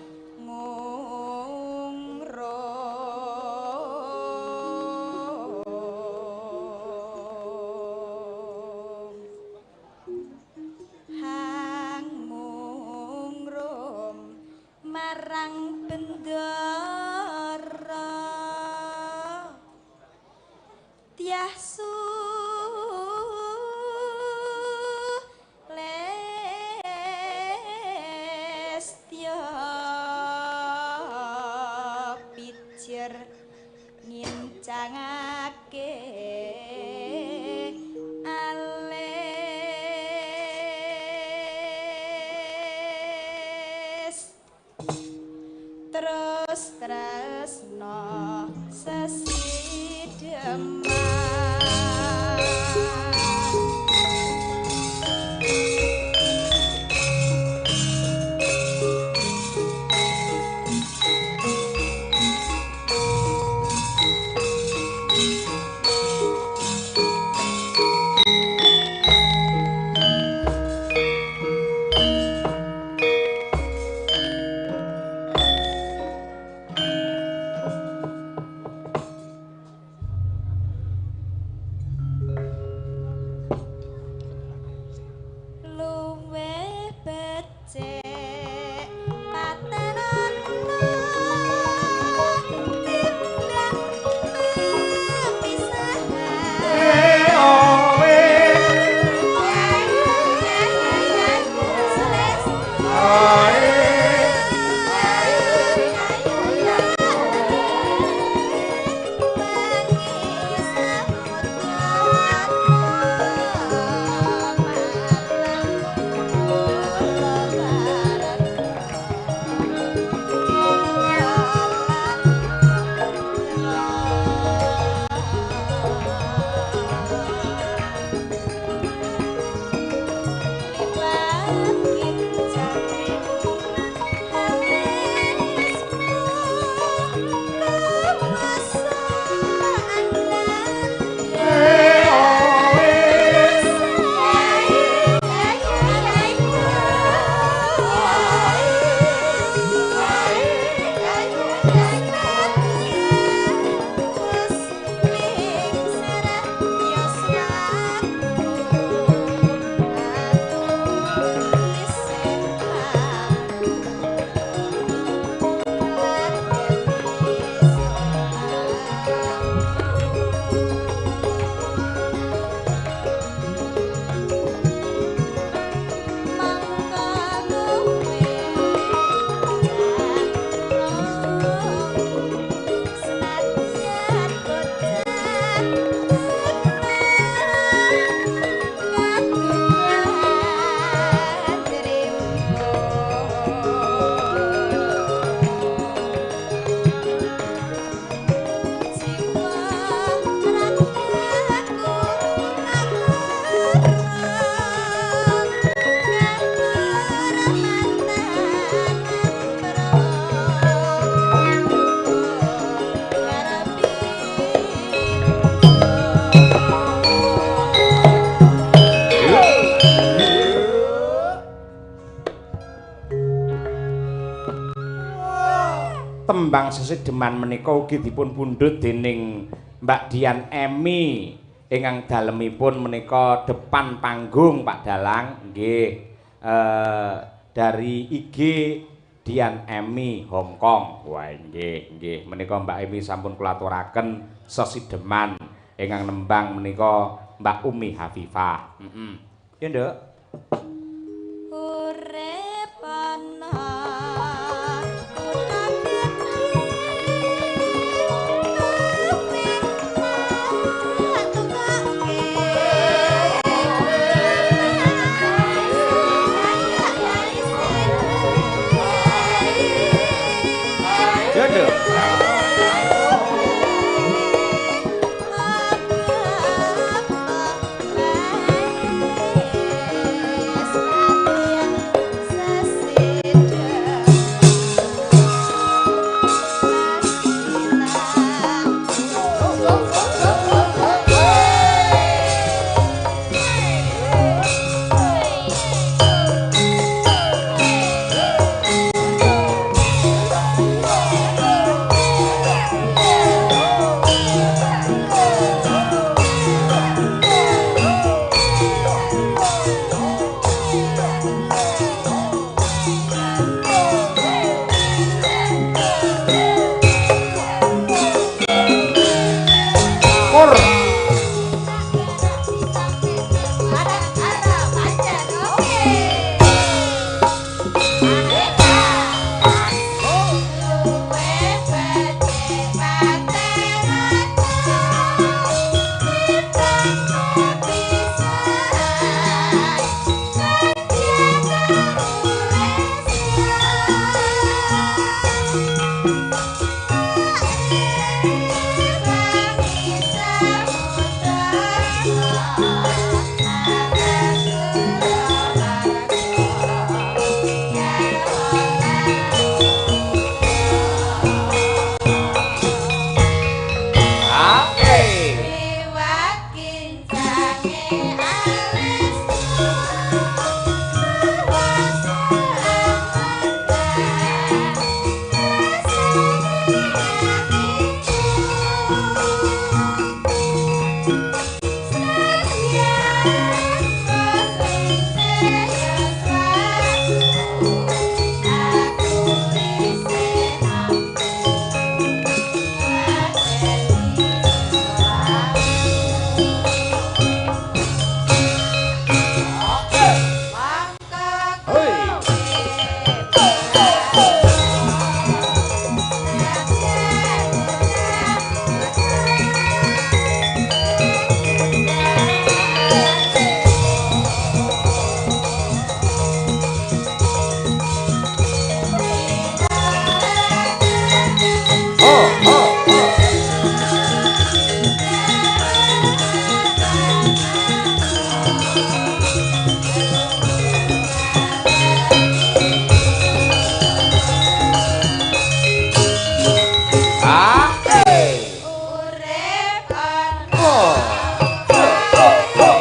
Speaker 10: hangungrum marang bendara tiah sulestya pijer ngincangake alis terus tresno sesideman.
Speaker 1: Tembang sesideman menika ugi dipun pundhut dening Mbak Dian Emi ingkang dalemipun menika depan panggung Pak Dalang nggih, dari IG Dian Emi Hong Kong. Wah nggih nggih menika Mbak Emi sampun kula aturaken sesideman ingkang nembang menika Mbak Umi Hafifah. Heeh. Ya Nduk.
Speaker 10: Urip ana
Speaker 1: Ya Nduk. Kur. Oke. Hoi. Oh, oh, oh. Oke. Oh. Oh, oh, oh.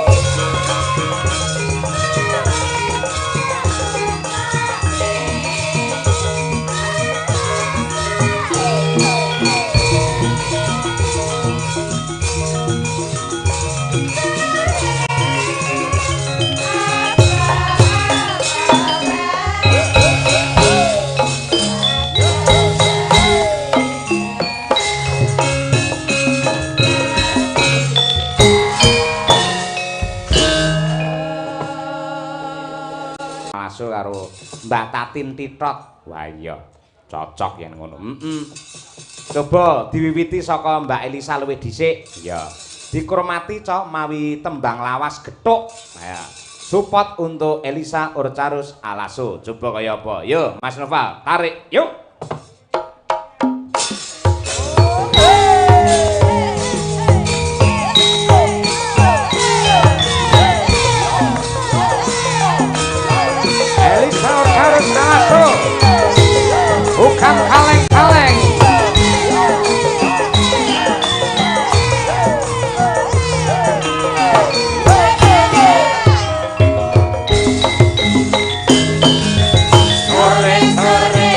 Speaker 1: Masuk karo Mbak Tatin Titot. Wah iya, cocok yen ngono. Heeh. Coba diwiwiti saka Mbak Elisa luwih dhisik. Iya. Dikurmati cok mawi tembang lawas gethuk. Ya. Support untuk Elisa Orcarus Alaso. Coba kaya apa? Yo, Mas Noval, tarik. Yuk. Elisa Orcarus Alaso. Bukan kaleng-kaleng. Sore-sore.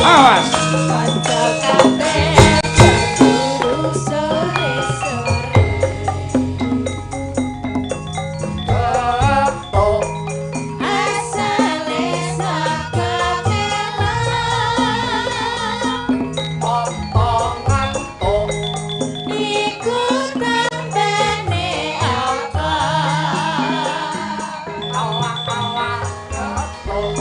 Speaker 1: Awas.
Speaker 10: Kanca kabeh turu sore-sore.
Speaker 3: Ketok.
Speaker 10: Asale saka kelang.
Speaker 3: Apa ngantuk.
Speaker 10: Iku tambane apa?
Speaker 3: Awak-awak ketok.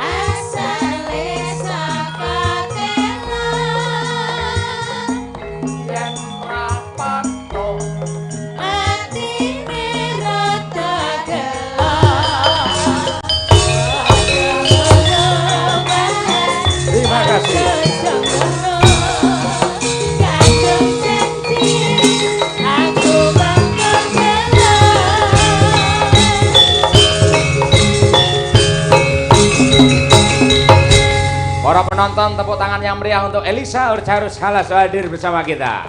Speaker 10: Asale saka kelang.
Speaker 3: Yen rapat tok.
Speaker 10: Atine rada gelap.
Speaker 1: Terima kasih.
Speaker 10: Kadung janji aku bakal jalan.
Speaker 1: Para penonton, tepuk tangan yang meriah untuk Elisa Orcarus Halas hadir bersama kita.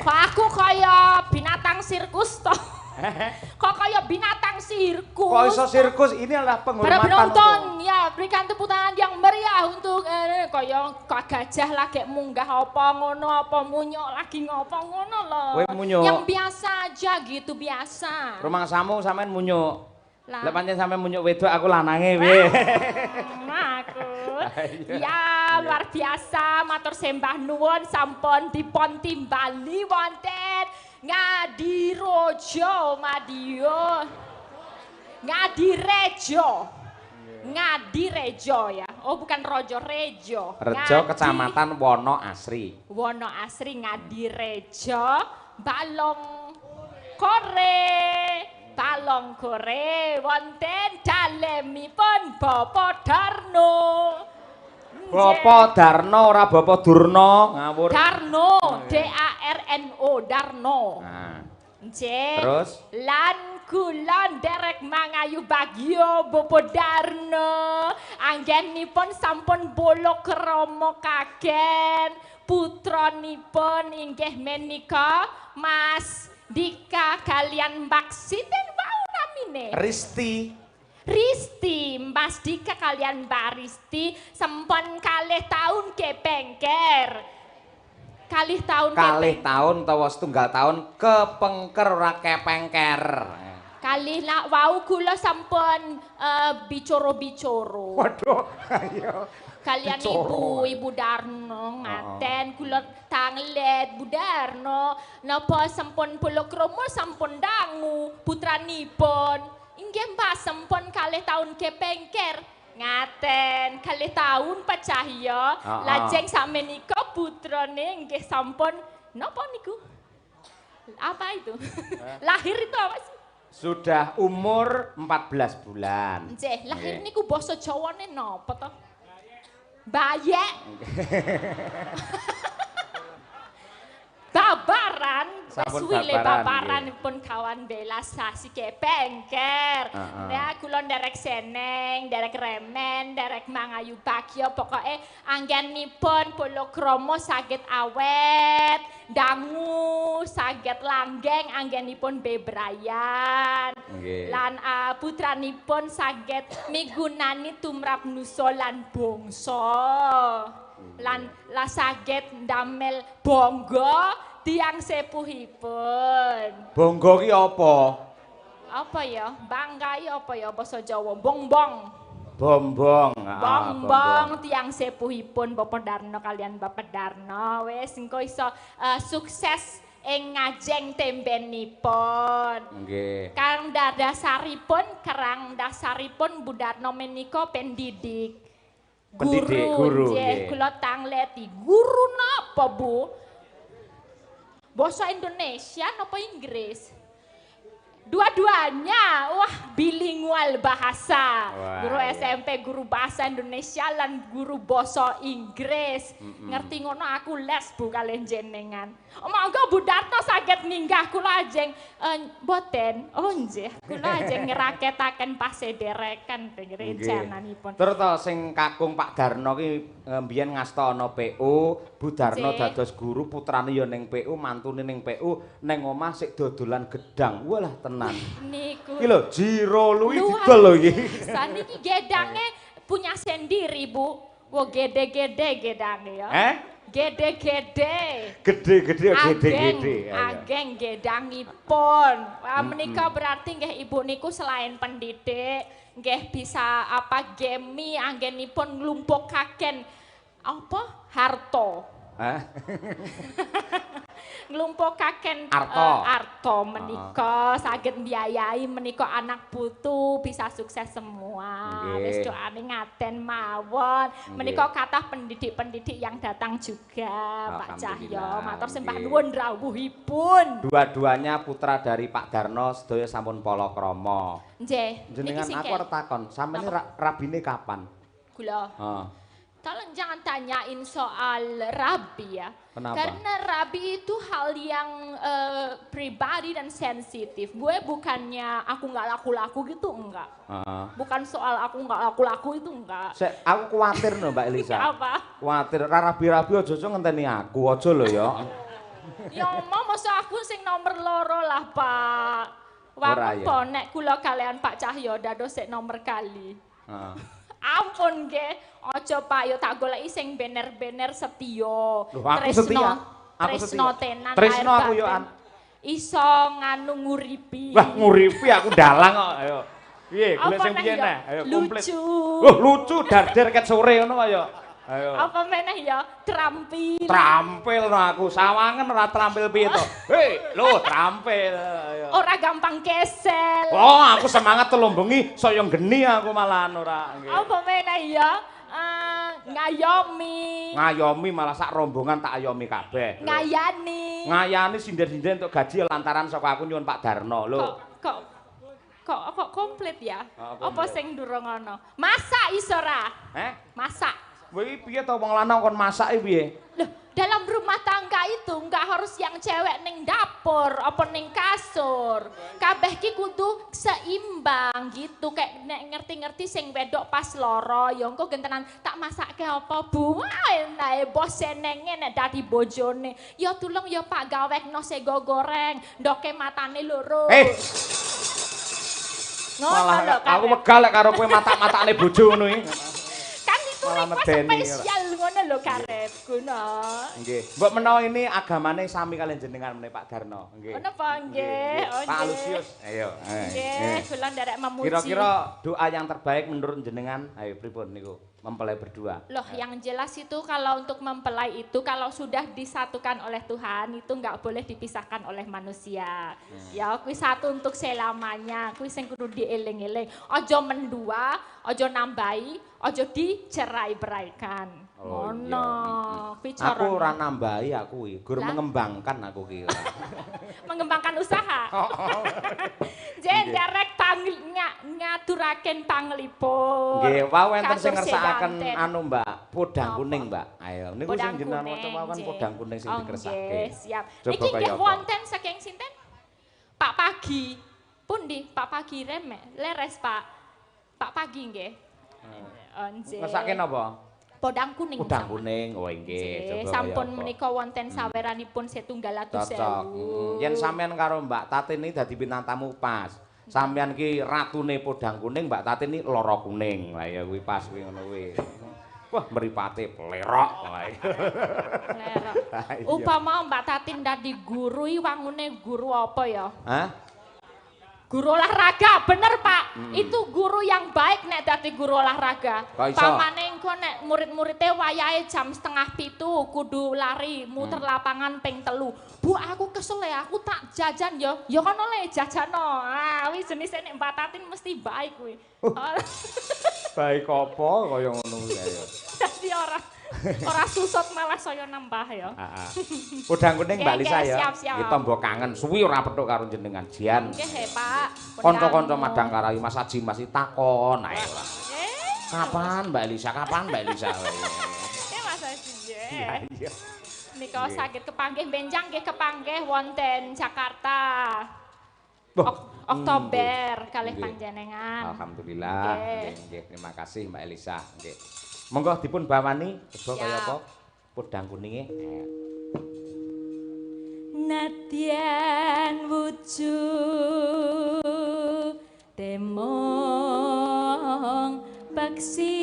Speaker 7: Kok aku kaya binatang sirkus toh? Kok kaya binatang sirkus?
Speaker 1: Kok iso sirkus, ini adalah
Speaker 7: Para
Speaker 1: penghormatan
Speaker 7: penonton,
Speaker 1: untuk
Speaker 7: ya berikan tepuk tangan yang meriah untuk kaya kok gajah lagi munggah apa ngono, apa munyuk lagi ngopo ngono loh.
Speaker 1: Kowe munyuk.
Speaker 7: Yang biasa aja gitu, biasa.
Speaker 1: Rumangsamu sampean munyuk.
Speaker 7: Lah.
Speaker 1: Lek pancen sampean munyuk wedok, aku lanange piye?
Speaker 7: Aku. Ya, luar biasa, matur sembah nuwun sampun dipun timbali wonten Ngadirojo Madiun. Ngadirejo. Ngadirejo ya. Oh, bukan Rojo, Rejo.
Speaker 1: Rejo, Kecamatan Wono Asri.
Speaker 7: Wono Asri, Ngadirejo, Balong Kore. Balong Kore wonten dalemipun Bapak Darno.
Speaker 1: Bapak Darno ora Bapak Durna, ngawur.
Speaker 7: Darno, D A R N O, Darno.
Speaker 1: Nah.
Speaker 7: Nggih.
Speaker 1: Terus?
Speaker 7: Lan kula nderek mangayu bagyo Bapak Darno. Anggenipun sampun bolo krama kagen putranipun inggih menika Mas Dika kalian Mbak sinten wau namine?
Speaker 1: Risti.
Speaker 7: Risti, Mas Dika kalian Mbak Risti sampun kalih tahun kepengker. Kalih tahun.
Speaker 1: Kalih tahun utawa setunggal tahun kepengker, ora kepengker.
Speaker 7: Kalih nak wau kula sampun bicara-bicara.
Speaker 1: Waduh, ayo.
Speaker 7: Kalian
Speaker 1: Bicara.
Speaker 7: Ibu, Ibu Darno ngaten kula tanglet Bu Darno napa sampun palakrama sampun dangu putranipun. Inggih Mbak, sampun kalih tahun kepengker. Ngaten, kalih tahun Pak Cahyo.
Speaker 1: Heeh.
Speaker 7: Lajeng sakmenika putrane nggih sampun napa niku? Apa itu? Lahir itu apa sih?
Speaker 1: Sudah umur 14 bulan.
Speaker 7: Nggih, lahir
Speaker 1: Nggih.
Speaker 7: niku basa Jawane napa to? Bayek. Babaran, wis
Speaker 1: Sampun
Speaker 7: suwile
Speaker 1: babaran,
Speaker 7: babaran pun kawan belas sasi kepengker.
Speaker 1: Heeh.
Speaker 7: Ya kula nderek seneng, nderek remen, nderek mangayu bagya, pokoke anggenipun palakrama saged awet, dangu, saged langgeng anggenipun bebrayan.
Speaker 1: Nggih.
Speaker 7: Lan putranipun saged migunani tumrap nusa lan bangsa. Lan la saged ndamel bangga tiyang sepuhipun.
Speaker 1: Bangga ki apa?
Speaker 7: Apa ya? Bangga ya apa ya basa Jawa? Bongbong.
Speaker 1: Bombong. Ah,
Speaker 7: Bongbong tiyang sepuhipun Bapak Darno kalian Bapak Darno wis engko iso sukses ing ngajeng tembenipun.
Speaker 1: Nggih.
Speaker 7: Kang dasaripun, kerang dasaripun Bu Darno menika pendidik.
Speaker 1: Pendidik, guru,
Speaker 7: nggih,
Speaker 1: nggih.
Speaker 7: kula tangleti. Guru napa, Bu? Basa Indonesia napa Inggris? Dua-duanya, wah bilingual bahasa.
Speaker 1: Wah,
Speaker 7: guru
Speaker 1: iya.
Speaker 7: SMP, guru bahasa Indonesia lan guru basa Inggris. Ngerti ngono aku les Bu kalih jenengan. Oh, monggo Bu Darto saged minggah, kula ajeng mboten. Oh nggih, kula ajeng ngraketaken pasederekan rencananipun.
Speaker 1: Terus to sing kakung Pak Darno ki mbiyen ngasta ana PU, Bu Darno
Speaker 7: Nggih.
Speaker 1: dados guru, putrane ya ning PU, mantune ning PU, ning omah sik dodolan gedang. Walah tenan.
Speaker 7: Niku.
Speaker 1: Iki lho, jiro luwi
Speaker 7: Luar
Speaker 1: didol lho iki.
Speaker 7: biasa. Niki gedange punya sendiri, Bu. Wah, gede-gede gedange ya.
Speaker 1: Eh?
Speaker 7: Gede-gede.
Speaker 1: Gede-gede gede-gede.
Speaker 7: Ageng gedangipun. Wah, menika berarti nggih ibu niku selain pendidik, nggih bisa apa gemi anggenipun nglumpukaken apa harto.
Speaker 1: Hah?
Speaker 7: Nglumpukaken
Speaker 1: Arto.
Speaker 7: Arto menika saged mbiayai menika anak putu bisa sukses semua. Wis doane ngaten mawon. Menika kathah pendidik-pendidik yang datang juga, Pak Cahyo. Matur sembah nuwun rawuhipun.
Speaker 1: Dua-duanya putra dari Pak Darno sedaya sampun palakrama.
Speaker 7: Nggih.
Speaker 1: Jenengan aku arep takon, sampeyan rabine kapan?
Speaker 7: Kula.
Speaker 1: Heeh.
Speaker 7: Tolong jangan tanyain soal rabi ya.
Speaker 1: Kenapa?
Speaker 7: Karena rabi itu hal yang pribadi dan sensitif. Gue bukannya aku nggak laku-laku gitu, enggak. Bukan soal aku nggak laku-laku itu, enggak.
Speaker 1: Aku kuatir loh Mbak Elisa.
Speaker 7: Apa?
Speaker 1: Kuatir, rabi-rabi ojo-ojo ngenteni aku, ojo loh ya.
Speaker 7: Ya mau masa aku sing nomor loro lah Pak. Wah, nek kula kalian Pak Cahyo dados sik nomor kali. Ampun nggih, aja Pak yo tak goleki sing bener-bener setya.
Speaker 1: Aku setia.
Speaker 7: Tresno tenan.
Speaker 1: Tresno aku yo an.
Speaker 7: Iso nganu nguripi.
Speaker 1: Wah, nguripi aku dalang kok. Ayo. Piye, golek sing piye neh? Ayo komplit.
Speaker 7: Lucu.
Speaker 1: Oh, lucu darder ket sore ngono ayo. Ayo.
Speaker 7: Apa meneh ya? Terampil.
Speaker 1: Terampil no aku, sawangen ora terampil piye to? Hei, lho terampil. Ayo.
Speaker 7: Ora gampang kesel.
Speaker 1: Oh, aku semangat telung bengi saya geni aku malahan ora.
Speaker 7: Apa meneh ya? Ngayomi.
Speaker 1: Ngayomi malah sak rombongan tak ayomi kabeh.
Speaker 7: Ngayani.
Speaker 1: Ngayani sinden-sinden untuk gaji lantaran saka aku nyuwun Pak Darno lho.
Speaker 7: Kok komplit ya? Apa sing durung ana? Masak iso ra?
Speaker 1: Eh?
Speaker 7: Masak.
Speaker 1: Kowe iki piye to wong lanang kon masak iki piye?
Speaker 7: Loh, dalam rumah tangga itu enggak harus yang cewek ning dapur apa ning kasur. Kabeh ki kudu seimbang gitu. Kayak nek ngerti-ngerti sing wedok pas loro ya engko gentenan tak masakke apa Bu. Wah, enake bos senenge nek dadi bojone. Ya tulung ya Pak gawekno sego goreng, ndoke matane loro.
Speaker 1: Malah aku wegal lek karo kowe matak-matakne bojo ngono iki.
Speaker 7: Malah spesial ngono lho karepku no.
Speaker 1: Nggih. Mbok menawa ini agamane sami kalian jenengan meneh Pak Darno. Nggih.
Speaker 7: Napa nggih?
Speaker 1: Pak Alusius. Ayo.
Speaker 7: Nggih, kula nderek memuji.
Speaker 1: Kira-kira doa yang terbaik menurut jenengan, ayo pripun niku? Mempelai berdua.
Speaker 7: Loh, yang jelas itu kalau untuk mempelai itu kalau sudah disatukan oleh Tuhan itu nggak boleh dipisahkan oleh manusia. Ya, kuwi satu untuk selamanya, kuwi sing kudu dieling-eling. Aja mendua, aja nambahi, aja dicerai-beraikan.
Speaker 1: Oh,
Speaker 7: ngono. Kuwi
Speaker 1: cara. Aku ora nambahi aku iki, gur mengembangkan aku ki.
Speaker 7: Mengembangkan usaha. Nggih, nderek ngaturaken panglipur.
Speaker 1: Nggih, wau enten sing ngersakaken anu Mbak, podang kuning Mbak. Ayo niku sing jenengan waca wau kan podang kuning sing dikersake.
Speaker 7: Nggih, siap. Niki nggih wonten saking sinten? Pak Pagi. Pundi Pak Pagi remek? Leres Pak. Pak Pagi nggih. Nggih.
Speaker 1: Ngersake napa?
Speaker 7: Podang kuning.
Speaker 1: Podang kuning, oh nggih.
Speaker 7: Sampun menika wonten saweranipun setunggal atus sewu.
Speaker 1: Yen sampean karo Mbak Tatin iki dadi bintang tamu pas. Sampean ki ratune podang kuning, Mbak Tatin iki loro kuning. Lah ya kuwi pas kuwi ngono kuwi. Wah, mripate plerok.
Speaker 7: Plerok. Upama Mbak Tatin dadi guru iki wangune guru apa ya?
Speaker 1: Hah?
Speaker 7: Guru olahraga, bener Pak. Itu guru yang baik nek dadi guru olahraga. Pamane engko nek murid-muridnya wayahe jam 6:30 kudu lari muter lapangan ping 3. Bu, aku kesel ya, aku tak jajan yo. Ya kono le jajano. Ah, kuwi jenise nek Mbak Tatin mesti baik kuwi.
Speaker 1: Baik apa kaya ngono kuwi ya.
Speaker 7: Dadi ora susut malah saya nambah ya.
Speaker 1: Heeh. Podang kuning Mbak Lisa ya.
Speaker 7: Nggih
Speaker 1: tombo kangen suwi ora petuk karo jenengan jian.
Speaker 7: Nggih, Pak.
Speaker 1: Kanca-kanca Madang Karayu Mas Aji masih takon ae ora. Kapan Mbak Elisa? Kapan Mbak Elisa?
Speaker 7: Mas Aji nggih. Iya. Nika saged kepanggih benjang nggih kepanggih wonten Jakarta. Oktober kalih panjenengan.
Speaker 1: Alhamdulillah. Nggih, terima kasih Mbak Elisa. Nggih. Monggo dipun bawani coba kaya apa podang kuninge.
Speaker 10: Nadyan wujud temong paksi.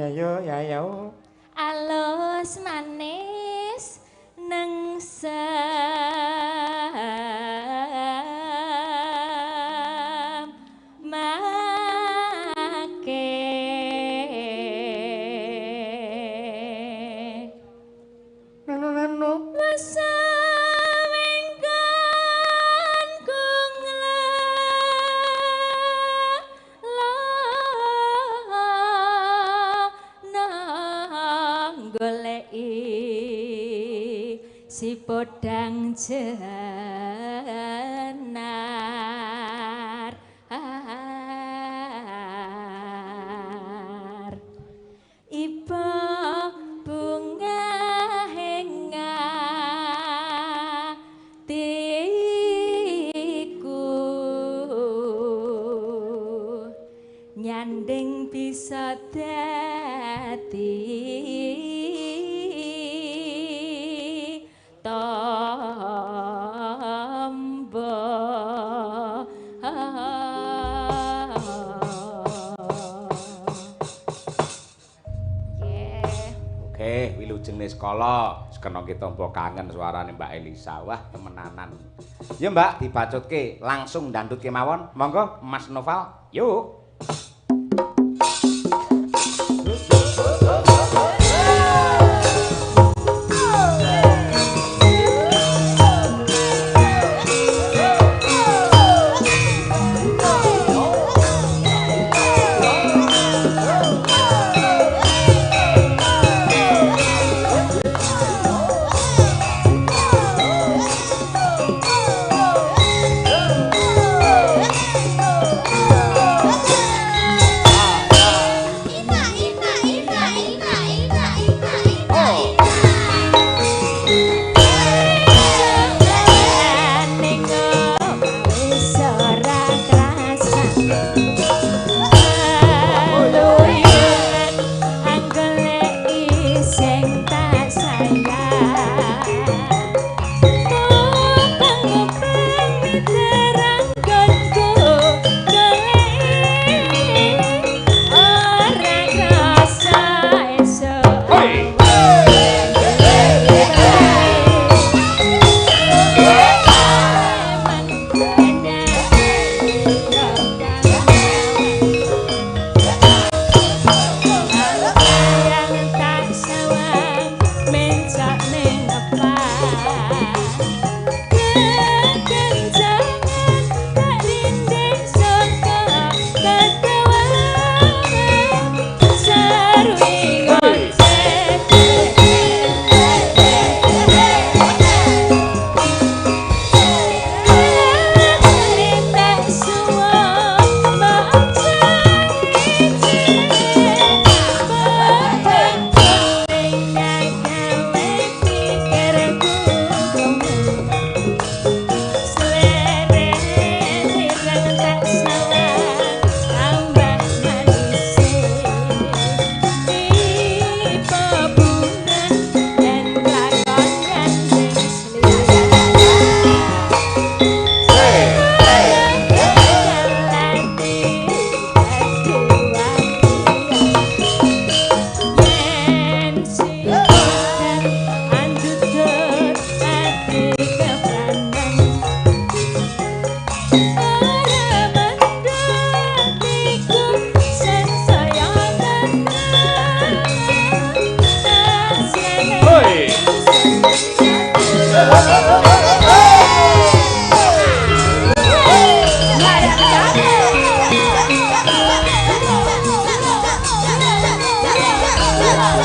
Speaker 9: Ya yo ya yo.
Speaker 7: Alus manis nengsem make
Speaker 9: Nano nano.
Speaker 7: Si podang jenar iba bunga henga tiku nyanding bisa dadi tombo.
Speaker 1: Oke, wilujeng niskala. Kena kita kangen suarane Mbak Elisa. Wah, temenanan. Ya Mbak, dibacutke langsung ndandutke mawon. Monggo Mas Noval, yuk.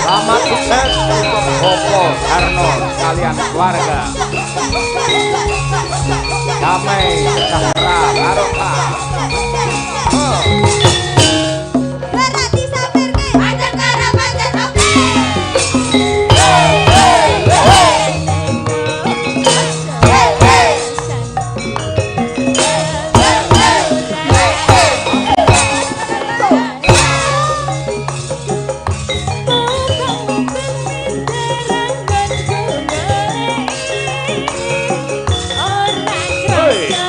Speaker 1: Selamat sukses untuk Bopo Karno sekalian keluarga. Damai, sejahtera, barokah.
Speaker 7: Hey!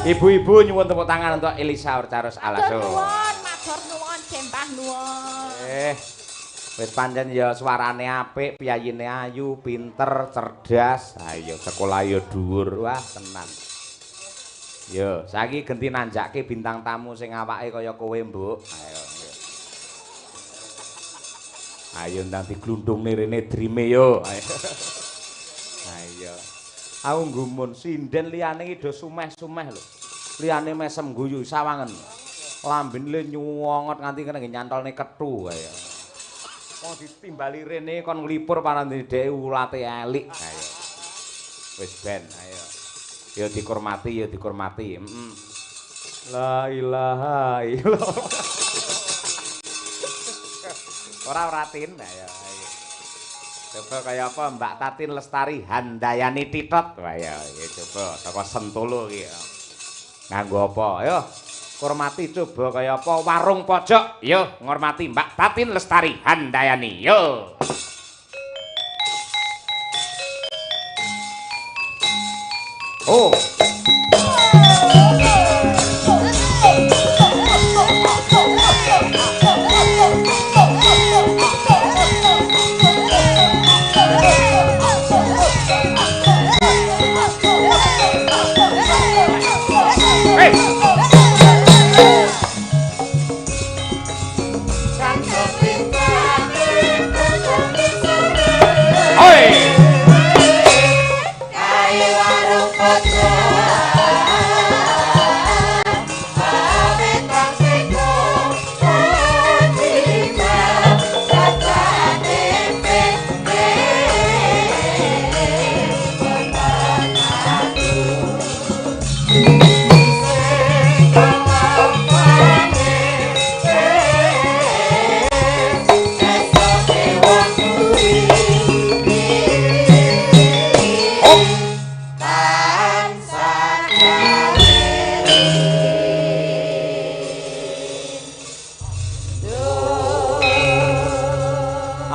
Speaker 1: Ibu-ibu nyuwun tepuk tangan untuk Elisa Orcarus
Speaker 7: Matur
Speaker 1: Alaso.
Speaker 7: nuwun, matur nuwun, sembah nuwun.
Speaker 1: Wis pancen ya suarane apik, piyayine ayu, pinter, cerdas. Ayo sekolah ya dhuwur. Wah, tenan. Yo, saiki genti nanjake bintang tamu sing awake kaya kowe, Mbuk. Ayo, ayo. Ayo ndang diglundungne rene drime yo. Ayo. Ayo. Aku nggumun sinden liyane iki do sumeh-sumeh lho. Liyane mesem guyu sawangen. Lambene le nyuwongot nganti kena nyantolne kethu kaya. Wong ditimbali rene kon nglipur parane dheke ulate elik. Ayo. Wis ben, ayo. Ya dikurmati, ya dikurmati. Heeh. La ilaha illallah. Ora ora Tin, ayo ayo. Coba kaya apa Mbak Tatin Lestari Handayani Titot. Wah ya, ya coba saka Sentolo iki. Nganggo apa? Ayo hormati coba kaya apa warung pojok. Yo ngormati Mbak Tatin Lestari Handayani. Yo. Oh. Hey. Oi.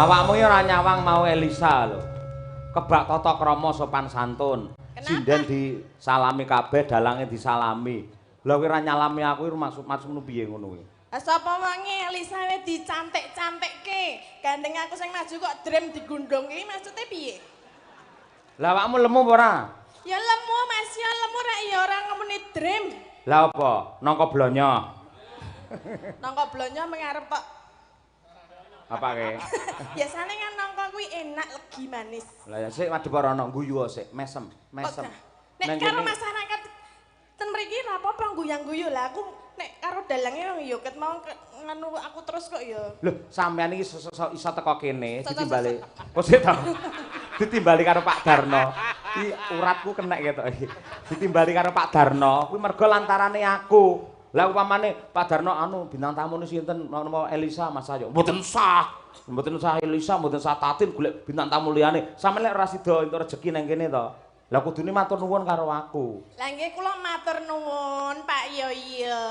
Speaker 1: Awakmu iki ora nyawang mau Elisa lho. Kebak tata krama sopan santun. Sinden disalami kabeh, dalange disalami. Lah kowe ora nyalami aku iki maksudmu piye ngono kuwi?
Speaker 4: Lah sapa wonge Elisa wis dicantik-cantikke. Gandeng aku sing maju kok drem digundhong iki maksude piye?
Speaker 1: Lah awakmu lemu apa ora?
Speaker 4: Ya lemu Mas, ya lemu rek ya ora ngemuni drem.
Speaker 1: Lah apa? Nangka blonyo.
Speaker 4: Nangka blonyo mengarep kok.
Speaker 1: Apa ke?
Speaker 4: Biasane kan nangka kuwi enak legi manis.
Speaker 1: Lah ya sik madhep rono guyu sik, mesem, mesem.
Speaker 4: Nek karo masyarakat ten mriki ra apa-apa guyang-guyu lah aku nek karo dalange wong ya ket mau nganu aku terus kok ya.
Speaker 1: Lho, sampean iki iso teko kene ditimbali. Kok sik to? Ditimbali karo Pak Darno. Iki uratku kenek ketok iki. Ditimbali karo Pak Darno kuwi mergo lantarane aku. Lah upamane Pak Darno anu bintang tamune sinten napa Elisa Mas Ayo. Mboten sah. Mboten sah Elisa, mboten sah Tatin golek bintang tamu liyane. Sampeyan lek ora sida entuk rejeki nang kene to. Lah kudune matur nuwun karo aku.
Speaker 4: Lah nggih kula matur nuwun Pak Yoyo.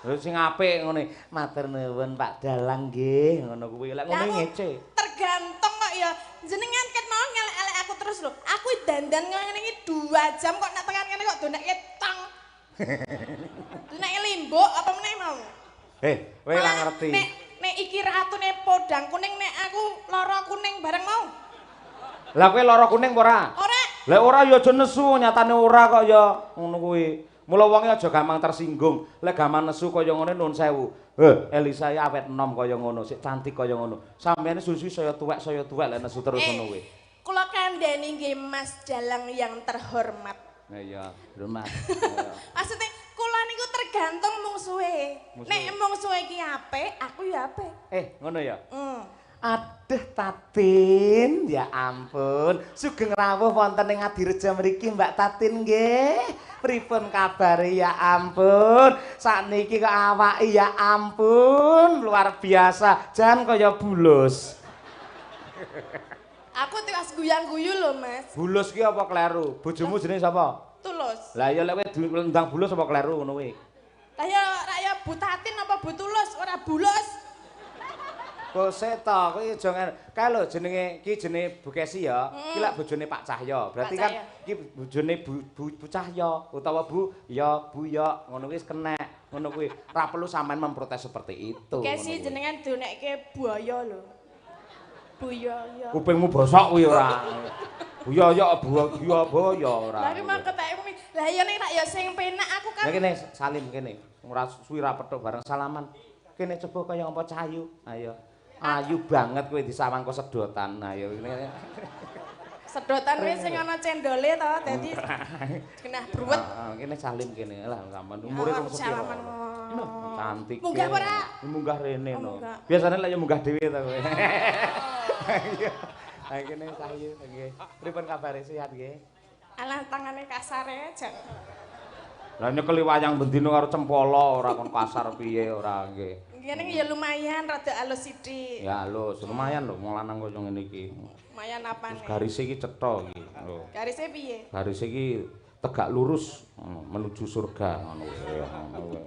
Speaker 1: Lha sing apik ngene, matur nuwun Pak Dalang nggih, ngono kuwi. Lek ngono ngece.
Speaker 4: Tergantung kok ya. Jenengan ket mau ngelek-elek aku terus lho. Aku dandan ngene iki 2 jam kok nek tekan kene kok donekke tong. Nek limbuk apa meneh mau?
Speaker 1: Kowe ora ngerti.
Speaker 4: Nek iki ratune podang kuning nek aku lara kuning bareng mau.
Speaker 1: Lah kowe lara kuning apa ora?
Speaker 4: Ora.
Speaker 1: Lah ora ya aja nesu, nyatane ora kok ya ngono kuwi. Mula wonge aja gampang tersinggung. Lek gampang nesu kaya ngene nuwun sewu. Elisa ya awet enom kaya ngono, sik cantik kaya ngono. Sampeyan susu saya tuwek lek nesu terus ngono kuwi.
Speaker 4: Kula kandhani nggih Mas Dalang yang terhormat.
Speaker 1: Nah iya, hormat.
Speaker 4: Maksudnya kula niku tergantung mungsuhe. Nek mungsuhe iki apik, aku ya apik.
Speaker 1: Ngono ya? Aduh Tatin, ya ampun. Sugeng rawuh wonten ing Adireja mriki Mbak Tatin nggih. Pripun kabare ya ampun. Sakniki kok awake ya ampun, luar biasa. Jan kaya bulus.
Speaker 4: Aku tiwas guyang-guyu lho, Mas.
Speaker 1: Bulus ki apa kleru? Bojomu jenenge sapa?
Speaker 4: Tulus.
Speaker 1: Lah ya lek kowe ndang bulus apa kleru ngono kuwi?
Speaker 4: Lah ya rak ya Bu Tatin apa Bu Tulus, ora bulus.
Speaker 1: Kok seto kowe aja ngene. Kae lho jenenge iki jenenge Bu Kesi ya. Iki lak bojone Pak Cahyo. Berarti kan iki bojone Bu Cahyo utawa Bu ya Bu ya ngono kuwi wis kenek. Ngono kuwi. Ora perlu sampean memprotes seperti itu.
Speaker 4: Kesi jenengan donekke buaya lho. Buaya ya.
Speaker 1: Kupingmu bosok kuwi ora. Buaya ya buaya buaya ora.
Speaker 4: Lah iki mah keteke kuwi. Lah iya ning rak ya sing penak aku kan.
Speaker 1: Lah kene salim kene. Ora suwi ra petuk bareng salaman. Kene coba kaya apa Cahyu. Ayo. Ayu banget kowe disawang kok sedotan. Ayo ngene.
Speaker 4: Sedotan wis sing ana cendole to, dadi genah bruwet.
Speaker 1: Heeh, kene salim kene. Lah sampean umure rong sepiro. Cantik.
Speaker 4: Munggah ora?
Speaker 1: Munggah rene no. Biasane lek ya munggah dhewe ta kowe. Iya. Ha kene Cahyu nggih. Pripun kabare sehat nggih?
Speaker 4: Alah tangane kasare jan.
Speaker 1: Lah nyekeli wayang bendina karo cempala ora kon kasar piye ora nggih.
Speaker 4: Ngene ya lumayan rada alus sithik.
Speaker 1: Ya alus, lumayan lho wong lanang kaya ngene iki.
Speaker 4: Lumayan apane?
Speaker 1: Terus garise iki cetha iki. Lho.
Speaker 4: Garise piye?
Speaker 1: Garise iki tegak lurus menuju surga ngono kuwi.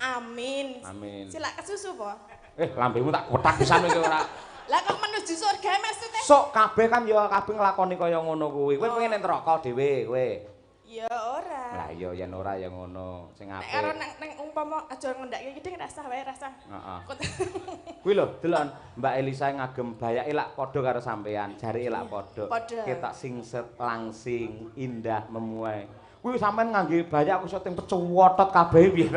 Speaker 4: Amin.
Speaker 1: Amin.
Speaker 4: Silak kesusu po?
Speaker 1: Lambemu tak kotak pisan iki ora.
Speaker 4: Lah kok menuju surga maksudnya?
Speaker 1: Sok kabeh kan ya kabeh nglakoni kaya ngono kuwi. Kowe pengen nang neraka dhewe kowe.
Speaker 4: Ya ora.
Speaker 1: Lah iya yen ora ya ngono, sing apik.
Speaker 4: Nek karo nang umpama aja ngendhake iki ding rasah wae rasah.
Speaker 1: Heeh. Kuwi lho delon Mbak Elisa ngagem bayake lak padha karo sampean, jarike lak padha. Ketok singset langsing, indah memuai. Kuwi sampean ngangge bayak aku iso ting pecuwotot kabeh piye.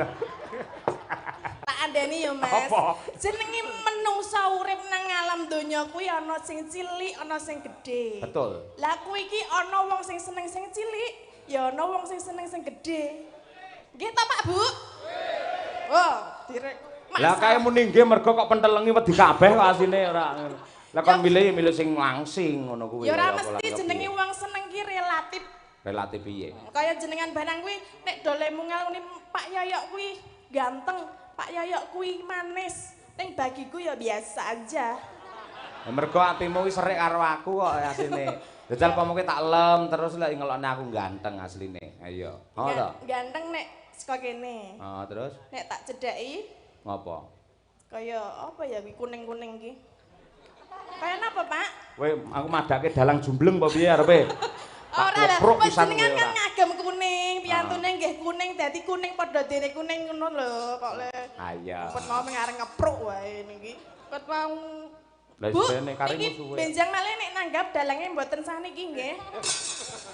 Speaker 4: Tak andani ya Mas. Jenenge menungsa urip nang alam donya kuwi ana sing cilik, ana sing gedhe.
Speaker 1: Betul.
Speaker 4: Lah kuwi iki ana wong sing seneng sing cilik. Ya ana wong sing seneng sing gedhe. Nggih ta Pak Bu? Nggih. Oh, direk.
Speaker 1: Lah kae muni nggih mergo kok pentelengi wedi kabeh kok asine ora. Lah kon milih milih sing langsing ngono kuwi.
Speaker 4: Ya ora mesti jenenge wong seneng ki relatif.
Speaker 1: Relatif piye?
Speaker 4: Kaya jenengan barang kuwi nek dole mungal ngene Pak Yoyok kuwi ganteng, Pak Yoyok kuwi manis. Ning bagiku ya biasa aja.
Speaker 1: Ya mergo atimu kuwi serik karo aku kok asine. Jajal pomo kowe tak lem terus lek ngelokne aku ganteng asline. Ayo. Ngono to?
Speaker 4: Ganteng nek saka kene.
Speaker 1: Heeh, terus?
Speaker 4: Nek tak cedhaki
Speaker 1: ngopo?
Speaker 4: Kaya apa ya kuwi kuning-kuning iki? Kaya napa, Pak?
Speaker 1: Kowe aku madake dalang jumbleng apa piye arepe?
Speaker 4: Ora lah, panjenengan kan ngagem kuning, piyantune nggih kuning, dadi kuning padha dene kuning ngono lho kok le.
Speaker 1: Ha iya.
Speaker 4: Pun mau ngarep ngepruk wae niki. Pun mau
Speaker 1: Lah isine karimu suwe.
Speaker 4: Benjang malih nek nanggap dalange mboten saniki nggih.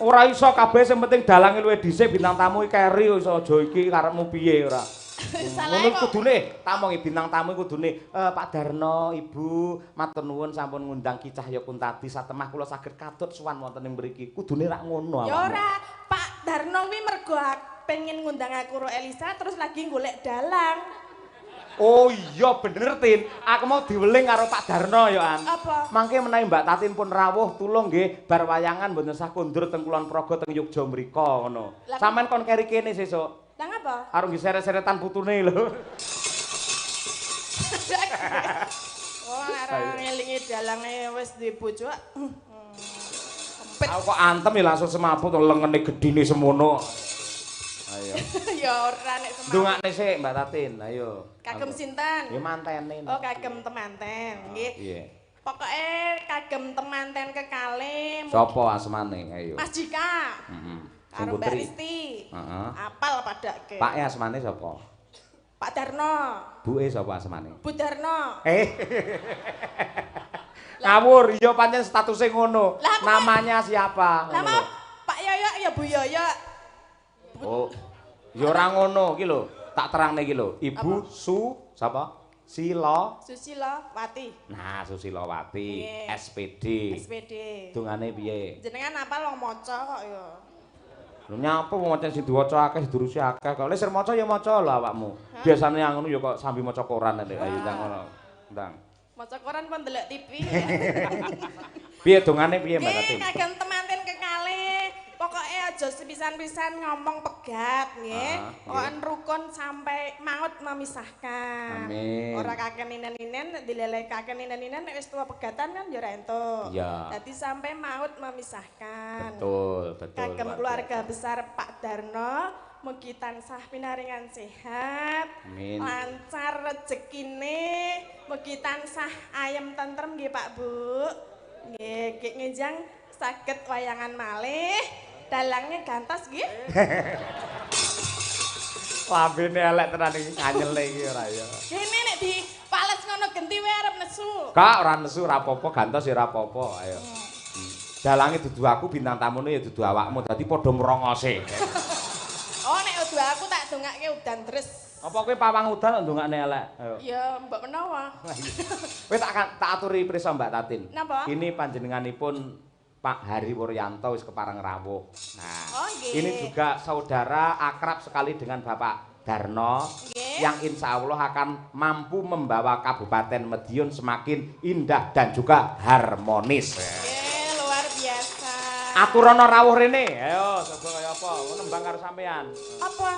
Speaker 1: Ora iso kabeh sing penting dalange luwih dhisik bintang tamu iki keri iso aja iki karepmu piye ora. Ngono kudune tamongi bintang tamu kudune Pak Darno, Ibu, matur nuwun sampun ngundang Ki Cahya Kuntadi satemah kula saged katut sowan wonten ing mriki. Kudune rak ngono awakmu.
Speaker 4: Ya ora, Pak Darno kuwi mergo pengen ngundang aku ro Elisa terus lagi golek dalang.
Speaker 1: Oh iya bener Tin, aku mau diweling karo Pak Darno ya An.
Speaker 4: Apa?
Speaker 1: Mangke menawi Mbak Tatin pun rawuh tulung nggih bar wayangan mboten sah kondur teng Kulon Progo teng Yogya mriko ngono. Sampeyan kon keri kene sesuk.
Speaker 4: Lah ngapa?
Speaker 1: Arep nggih seret-seretan putune lho.
Speaker 4: Oh, arep ngelingi dalange wis duwe bojo.
Speaker 1: Aku kok antem ya langsung semaput lengene gedine semono. Ayo.
Speaker 4: Ya ora nek semaput.
Speaker 1: Ndongakne sik Mbak Tatin, ayo.
Speaker 4: Kagem sinten?
Speaker 1: Ya mantene.
Speaker 4: Oh, kagem temanten, nggih.
Speaker 1: Iya.
Speaker 4: Pokoke kagem temanten kekalih.
Speaker 1: Sapa asmane? Ayo.
Speaker 4: Mas Dika.
Speaker 1: Heeh.
Speaker 4: Karo Mbak Risti.
Speaker 1: Heeh.
Speaker 4: Apal padake.
Speaker 1: Pak'e asmane sapa?
Speaker 4: Pak Darno.
Speaker 1: Buke sapa asmane?
Speaker 4: Bu Darno.
Speaker 1: Ngawur, iya pancen statuse ngono. Namanya siapa?
Speaker 4: Lah mau Pak Yoyok ya Bu Yoyok.
Speaker 1: Oh. Ya ora ngono iki lho. Tak terangne iki lho. Ibu apa? Su sapa? Sila
Speaker 4: Susilawati.
Speaker 1: Nah, Susilawati, SPD.
Speaker 4: SPD.
Speaker 1: Dongane piye?
Speaker 4: Jenengan apal wong maca kok ya.
Speaker 1: Lho nyapa wong maca sing diwaca akeh didurusi akeh kok. Lek sir maca ya maca lho awakmu. Biasane yang ngono ya kok sambil maca koran nek ayo ndang ngono. Ndang.
Speaker 4: Maca koran pon ndelok TV.
Speaker 1: Piye dongane piye Mbak Tatin?
Speaker 4: Kagem temanten kekalih. Pokoke aja sepisan-pisan ngomong pegat nggih. Pokoke rukun sampai maut memisahkan.
Speaker 1: Amin.
Speaker 4: Ora kakek ninen-ninen dileleh kakek ninen-ninen nek wis tua pegatan kan ya ora entuk. Dadi sampai maut memisahkan.
Speaker 1: Betul, betul.
Speaker 4: Kagem keluarga besar Pak Darno, Mugi tansah pinaringan sehat,
Speaker 1: amin.
Speaker 4: Lancar rezekine, mugi tansah ayem tentrem nggih Pak Bu. Nggih, nggih ngenjang saged wayangan malih, dalangnya gantos nggih.
Speaker 1: Lambene elek tenan iki, nganyele iki ora ya.
Speaker 4: Kene nek dipales ngono genti wae arep nesu.
Speaker 1: Kak ora nesu ora apa-apa, gantos ya ora apa-apa, ayo. Dalange dudu aku, bintang tamune ya dudu awakmu, dadi padha mrongose.
Speaker 4: Oh nek udu aku tak dongake udan terus.
Speaker 1: Apa kowe pawang udan kok ndongakne elek? Ayo.
Speaker 4: Ya mbok menawa.
Speaker 1: Kowe tak aturi prisa Mbak Tatin.
Speaker 4: Napa?
Speaker 1: Ini panjenenganipun Pak Hari Wuryanto wis kepareng rawuh. Nah,
Speaker 4: oh, nggih.
Speaker 1: Ini juga saudara akrab sekali dengan Bapak Darno
Speaker 4: nggih,
Speaker 1: yang insya Allah akan mampu membawa Kabupaten Madiun semakin indah dan juga harmonis.
Speaker 4: Nggih, luar biasa.
Speaker 1: Aturana rawuh rene. Ayo, coba kaya apa? Nembang karo sampean.
Speaker 4: Apa?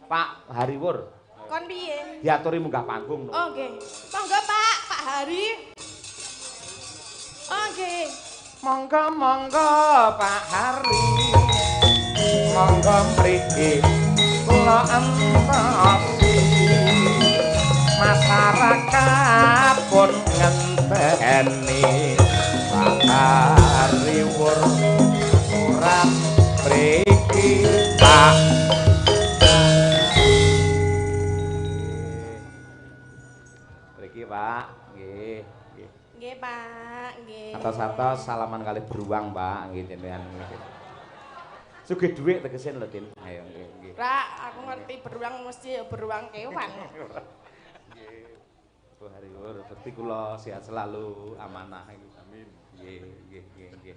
Speaker 1: Pak Hari Wur.
Speaker 4: Kon piye?
Speaker 1: Diaturi munggah panggung.
Speaker 4: Oh, nggih. Monggo Pak, Pak Hari. Oh, nggih.
Speaker 1: Monggo monggo Pak Hari. Monggo mriki kula entosi. Masyarakat pun ngenteni Pak Hari Wur ora mriki Pak. Mriki Pak, nggih.
Speaker 4: Nggih Pak, nggih.
Speaker 1: Atos-atos salaman kali beruang Pak, nggih jenengan. Sugih dhuwit tegese lho Tin. Ayo nggih nggih.
Speaker 4: Ra, aku ngerti beruang mesti ya beruang kewan.
Speaker 1: Nggih. Bu Hari Wur, bekti kula sehat selalu, amanah. Amin. Nggih nggih nggih nggih.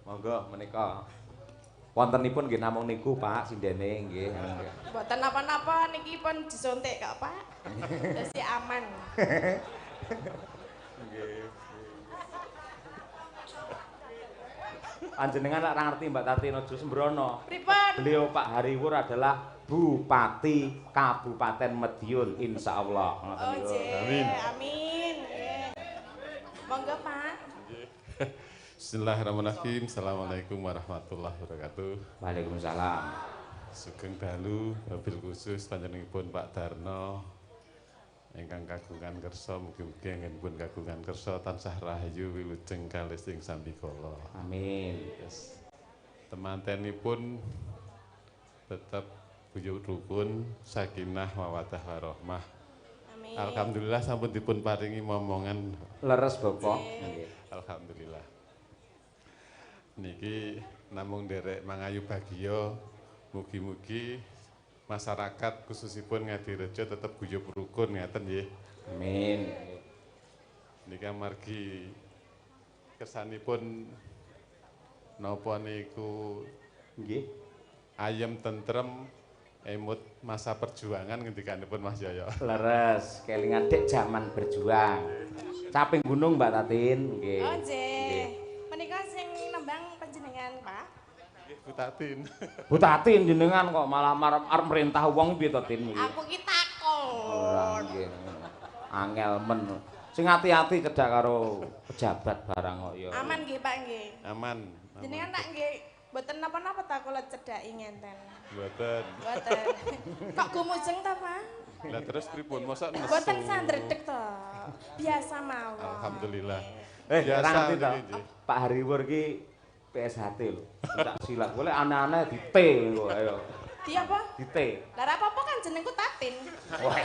Speaker 1: Monggo menika wontenipun nggih namung niku Pak sindene nggih.
Speaker 4: Mboten napa-napa niki pun disuntik kok Pak. Dadi aman.
Speaker 1: Nggih. Panjenengan lak ora ngerti Mbak Tatin aja sembrono.
Speaker 4: Pripun?
Speaker 1: Beliau Pak Hari Wur adalah Bupati Kabupaten Madiun insyaallah.
Speaker 4: Oh, amin. Amin. Monggo Pak.
Speaker 11: Bismillahirrahmanirrahim. Assalamualaikum warahmatullahi wabarakatuh.
Speaker 1: Waalaikumsalam.
Speaker 11: Sugeng dalu wabil khusus panjenenganipun Pak Darno ingkang kagungan kersa, mugi-mugi anggenipun kagungan kersa tansah rahayu wilujeng kalis ing sambikala.
Speaker 1: Amin.
Speaker 11: Yes. Temantenipun tetep guyub rukun, sakinah mawaddah warahmah.
Speaker 4: Amin.
Speaker 11: Alhamdulillah sampun dipun paringi momongan.
Speaker 1: Leres Bapak.
Speaker 11: Alhamdulillah. Niki namung nderek mangayu bagya, mugi-mugi masyarakat khususipun Ngadirejo tetep guyub rukun ngaten nggih.
Speaker 1: Amin.
Speaker 11: Niki amargi kersanipun napa niku
Speaker 1: nggih
Speaker 11: ayem tentrem emut masa perjuangan ngendikanipun Mas Yoyo.
Speaker 1: Leres, kelingan dek zaman berjuang. Caping gunung Mbak Tatin nggih.
Speaker 4: Oh nggih. Menika sing nembang panjenengan Pak.
Speaker 11: Bu Tatin.
Speaker 1: Bu Tatin jenengan kok malah arep merintah wong piye to Tin iki?
Speaker 4: Aku ki takon.
Speaker 1: Ora nggih. Angel men. Sing ati-ati cedhak karo pejabat barang kok ya.
Speaker 4: Aman nggih Pak nggih.
Speaker 11: Aman.
Speaker 4: Jenengan tak nggih mboten napa-napa ta kula cedhaki ngenten.
Speaker 11: Mboten.
Speaker 4: Mboten. Kok gumujeng ta Pak?
Speaker 11: Lah terus pripun? Mosok nesu.
Speaker 4: Mboten sandredeg to. Biasa mawon.
Speaker 11: Alhamdulillah.
Speaker 1: Ora ngerti to. Pak Hari Wur ki PSHT lho. Tak silat. Boleh aneh-aneh di T kok ayo.
Speaker 4: Di apa?
Speaker 1: Di T.
Speaker 4: Lah ora apa-apa kan jenengku Tatin.
Speaker 1: Wah.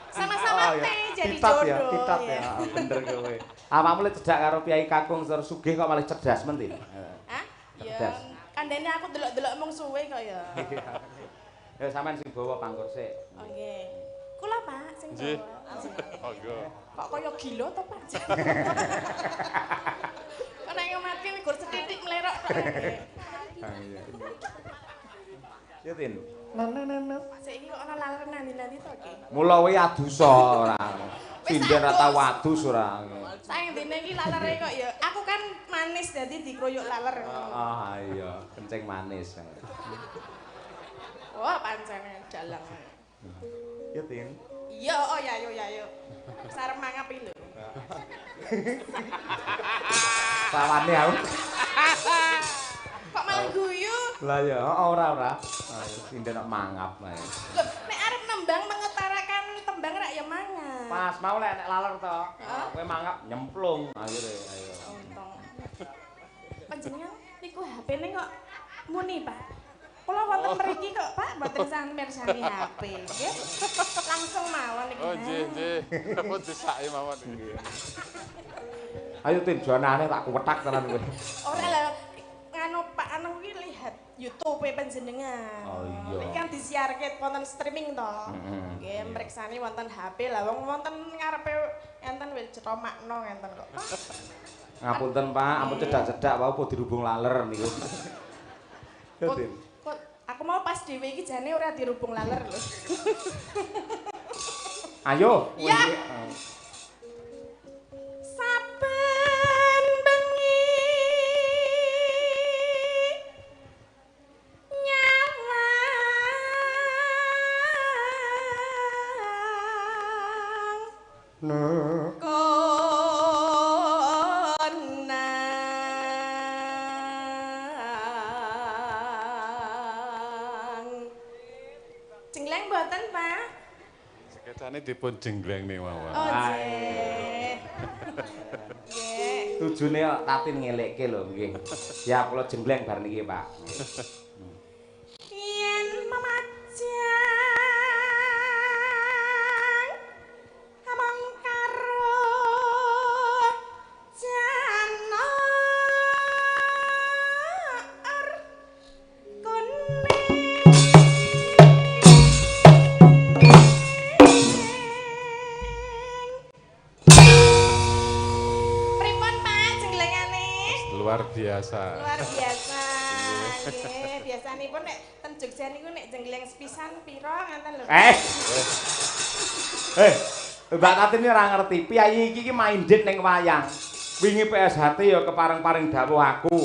Speaker 4: Sama-sama
Speaker 1: Oh,
Speaker 4: T jadi
Speaker 1: Titat
Speaker 4: jodoh.
Speaker 1: ya, titat ya. Bener kowe. Awakmu lek cedhak karo Kyai Kakung terus sugih kok malah cerdas men, Tin.
Speaker 4: Hah? Ya,
Speaker 1: Cerdas.
Speaker 4: kandhane aku delok-delok mung suwe kok ya.
Speaker 1: Ya sampean sing bawa pangkur sik.
Speaker 4: Oh nggih. Kula Pak sing
Speaker 11: Nggih.
Speaker 4: bawa.
Speaker 11: Monggo.
Speaker 4: Kok kaya gila to Pak? Kok nek ngematke gur sethithik mlerok tok.
Speaker 1: Iya. Ya Tin.
Speaker 4: Saiki kok ana laler nanti-nanti to iki.
Speaker 1: Mula kowe adusa ora. Sinden ora tau adus ora.
Speaker 4: Saking dene iki lalere kok ya. Aku kan manis dadi dikroyok laler.
Speaker 1: Ah iya, kencing manis.
Speaker 4: Wah, pancene dalang.
Speaker 1: Ya Tin.
Speaker 4: Iya, oh ya yo ya yo. Sarep mangap iki lho.
Speaker 1: Sawane aku.
Speaker 4: Kok malah guyu?
Speaker 1: Lah ya, ora ora. Sinden kok mangap ae.
Speaker 4: Lho, nek arep nembang mengutarakan tembang rak ya mangap.
Speaker 1: Pas mau lek nek laler to. Kowe mangap nyemplung akhire ayo.
Speaker 4: Untung. Panjenengan niku HP-ne kok muni, Pak. Kula wonten mriki kok, Pak, mboten sampeyan mirsani HP, nggih. Langsung mawon niki.
Speaker 6: Oh, nggih, nggih. Pun disaki mawon niki.
Speaker 1: Ayo Tin, jonane tak kuwetak tenan kowe.
Speaker 4: Ora lah, nganu Pak anu kuwi lihat YouTube panjenengan.
Speaker 1: Oh iya.
Speaker 4: Iki kan disiarke wonten streaming to. Nggih, mriksani wonten HP lah wong wonten ngarepe enten wis cetha makna ngenten kok. Pak.
Speaker 1: Ngapunten Pak, ampun cedak-cedak wau po dirubung laler niku. Ya Tin.
Speaker 4: Kok aku mau pas dhewe iki jane ora dirubung laler lho.
Speaker 1: Ayo.
Speaker 4: Ya. Saben bengi nyawang konang. Jengleng mboten, Pak?
Speaker 6: Sekecane dipun jenggleng ning mawon.
Speaker 4: Oh, nggih. Nggih.
Speaker 1: Tujune kok Tatin ngelekke lho nggih. Siap kula jenggleng bar niki, Pak.
Speaker 4: Yen memajang among karo janur kuning. Pripun Pak jenglengane?
Speaker 6: Luar biasa.
Speaker 4: Luar biasa. Nggih, biasanipun nek ten Jogja niku nek jengleng sepisan pira ngaten lho.
Speaker 1: Mbak Tatin ora ngerti, piyayi iki ki minded ning wayang. Wingi PSHT ya kepareng-pareng dawuh aku.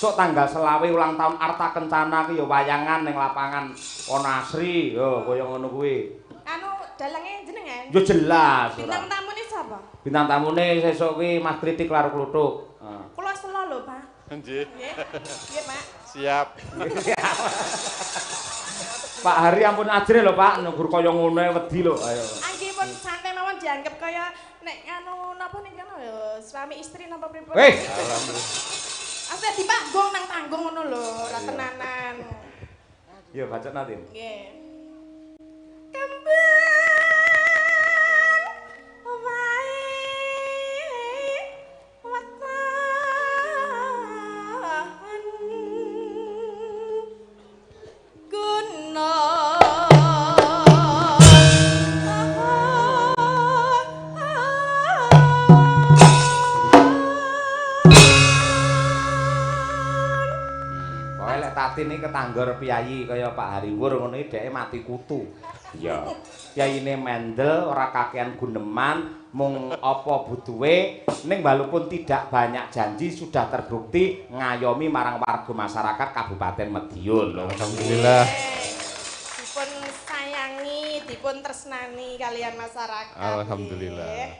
Speaker 1: Sok tanggal 25 ulang tahun Arta Kencana ki ya wayangan ning lapangan Wonasri, yo kaya ngono kuwi.
Speaker 4: Anu dalange jenengan?
Speaker 1: Yo jelas.
Speaker 4: Bintang tamune sapa?
Speaker 1: Bintang tamune sesuk kuwi Mas Kritik karo Kluthuk. Heeh.
Speaker 4: Kula selo lho, Pak.
Speaker 6: Nggih.
Speaker 4: Nggih. Nggih, Pak.
Speaker 6: Siap.
Speaker 1: Pak Hari ampun ajre lho, Pak, nunggu kaya ngono ae wedi lho. Ayo.
Speaker 4: Anggi pun santai mawon dianggap kaya nek anu napa nek ngono ya suami istri napa pripun.
Speaker 1: Weh.
Speaker 6: Alhamdulillah.
Speaker 4: Asli di panggung nang panggung ngono lho, ora tenanan.
Speaker 1: Ya bacot Natin.
Speaker 4: Nggih. Kembang wae wetan guna.
Speaker 1: Pokoke lek Tatin iki ketanggor piyayi kaya Pak Hariwur ngono iki dheke mati kutu. Iya. Piyayine mendel ora kakean guneman, mung apa butuhe ning walaupun tidak banyak janji sudah terbukti ngayomi marang warga masyarakat Kabupaten Madiun. Lho.
Speaker 6: Alhamdulillah.
Speaker 4: Dipun sayangi, dipun tresnani kalian masyarakat.
Speaker 6: Alhamdulillah.
Speaker 4: Nggih.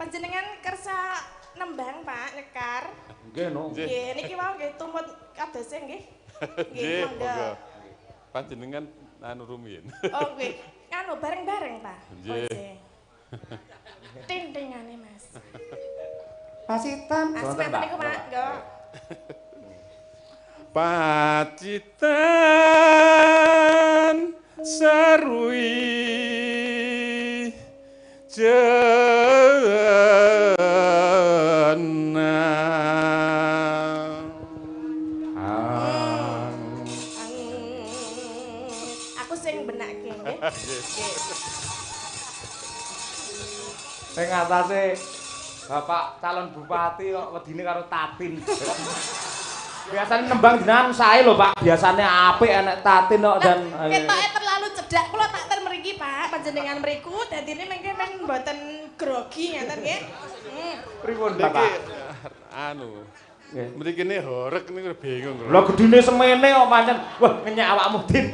Speaker 4: Panjenengan kersa nembang, Pak, nyekar.
Speaker 1: Nggih no.
Speaker 4: Nggih, niki wau nggih tumut kadose nggih.
Speaker 6: Nggih,
Speaker 4: monggo.
Speaker 6: monggo. Panjenengan anu rumiyin.
Speaker 4: Oh nggih, anu bareng-bareng, Pak. Oh,
Speaker 6: Nggih.
Speaker 4: nggih. Tintingane, Mas.
Speaker 1: Pasitan.
Speaker 4: Asmen niku, Pak. Nggih.
Speaker 6: Pacitan serui jenang.
Speaker 1: Ah.
Speaker 4: Aku sing benake nggih. Nggih.
Speaker 1: Sing atase Bapak calon bupati kok wedine karo Tatin. Biasane nembang jenengan sae lho, Pak. Biasane apik enek Tatin kok dan
Speaker 4: Ketoke terlalu cedhak kula tak ten mriki, Pak. Panjenengan mriku dadine mengke men mboten grogi ngeten nggih.
Speaker 1: Pripun,
Speaker 6: Niki
Speaker 1: Bapak?
Speaker 6: anu.
Speaker 1: Nggih.
Speaker 6: Mrikine horeg niku bingung kula.
Speaker 1: Lho gedine semene kok pancen. Wah, ngenyek awakmu, Din.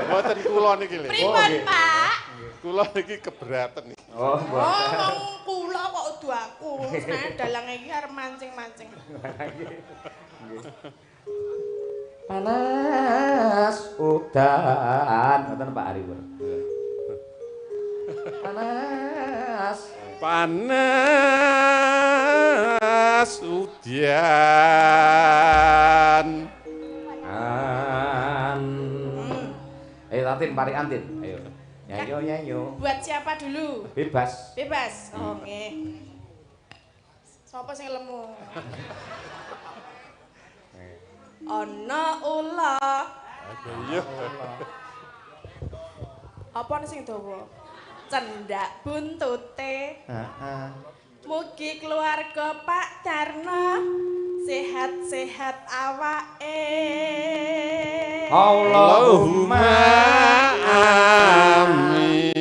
Speaker 6: Mboten kula niki lho.
Speaker 4: Pripun, Pak?
Speaker 6: Kula niki keberatan niki.
Speaker 1: Oh,
Speaker 4: Oh,
Speaker 1: mboten.
Speaker 4: wong kula kok udu aku. Seneng dalang iki arep mancing-mancing.
Speaker 1: Panas udan, ngoten Pak Hariwur. Panas.
Speaker 6: Panas udan.
Speaker 1: An. Ayo Tatin, pari Antin. Ayo. Nyayo nyayo.
Speaker 4: Buat siapa dulu?
Speaker 1: Bebas.
Speaker 4: Bebas. Oh, nggih. Sopo sing lemu? Ana ula.
Speaker 6: Iya.
Speaker 4: Apa sing dawa? Cendak buntute.
Speaker 8: Heeh.
Speaker 4: Mugi keluarga Pak Darno sehat-sehat awake.
Speaker 1: Allahumma
Speaker 6: amin.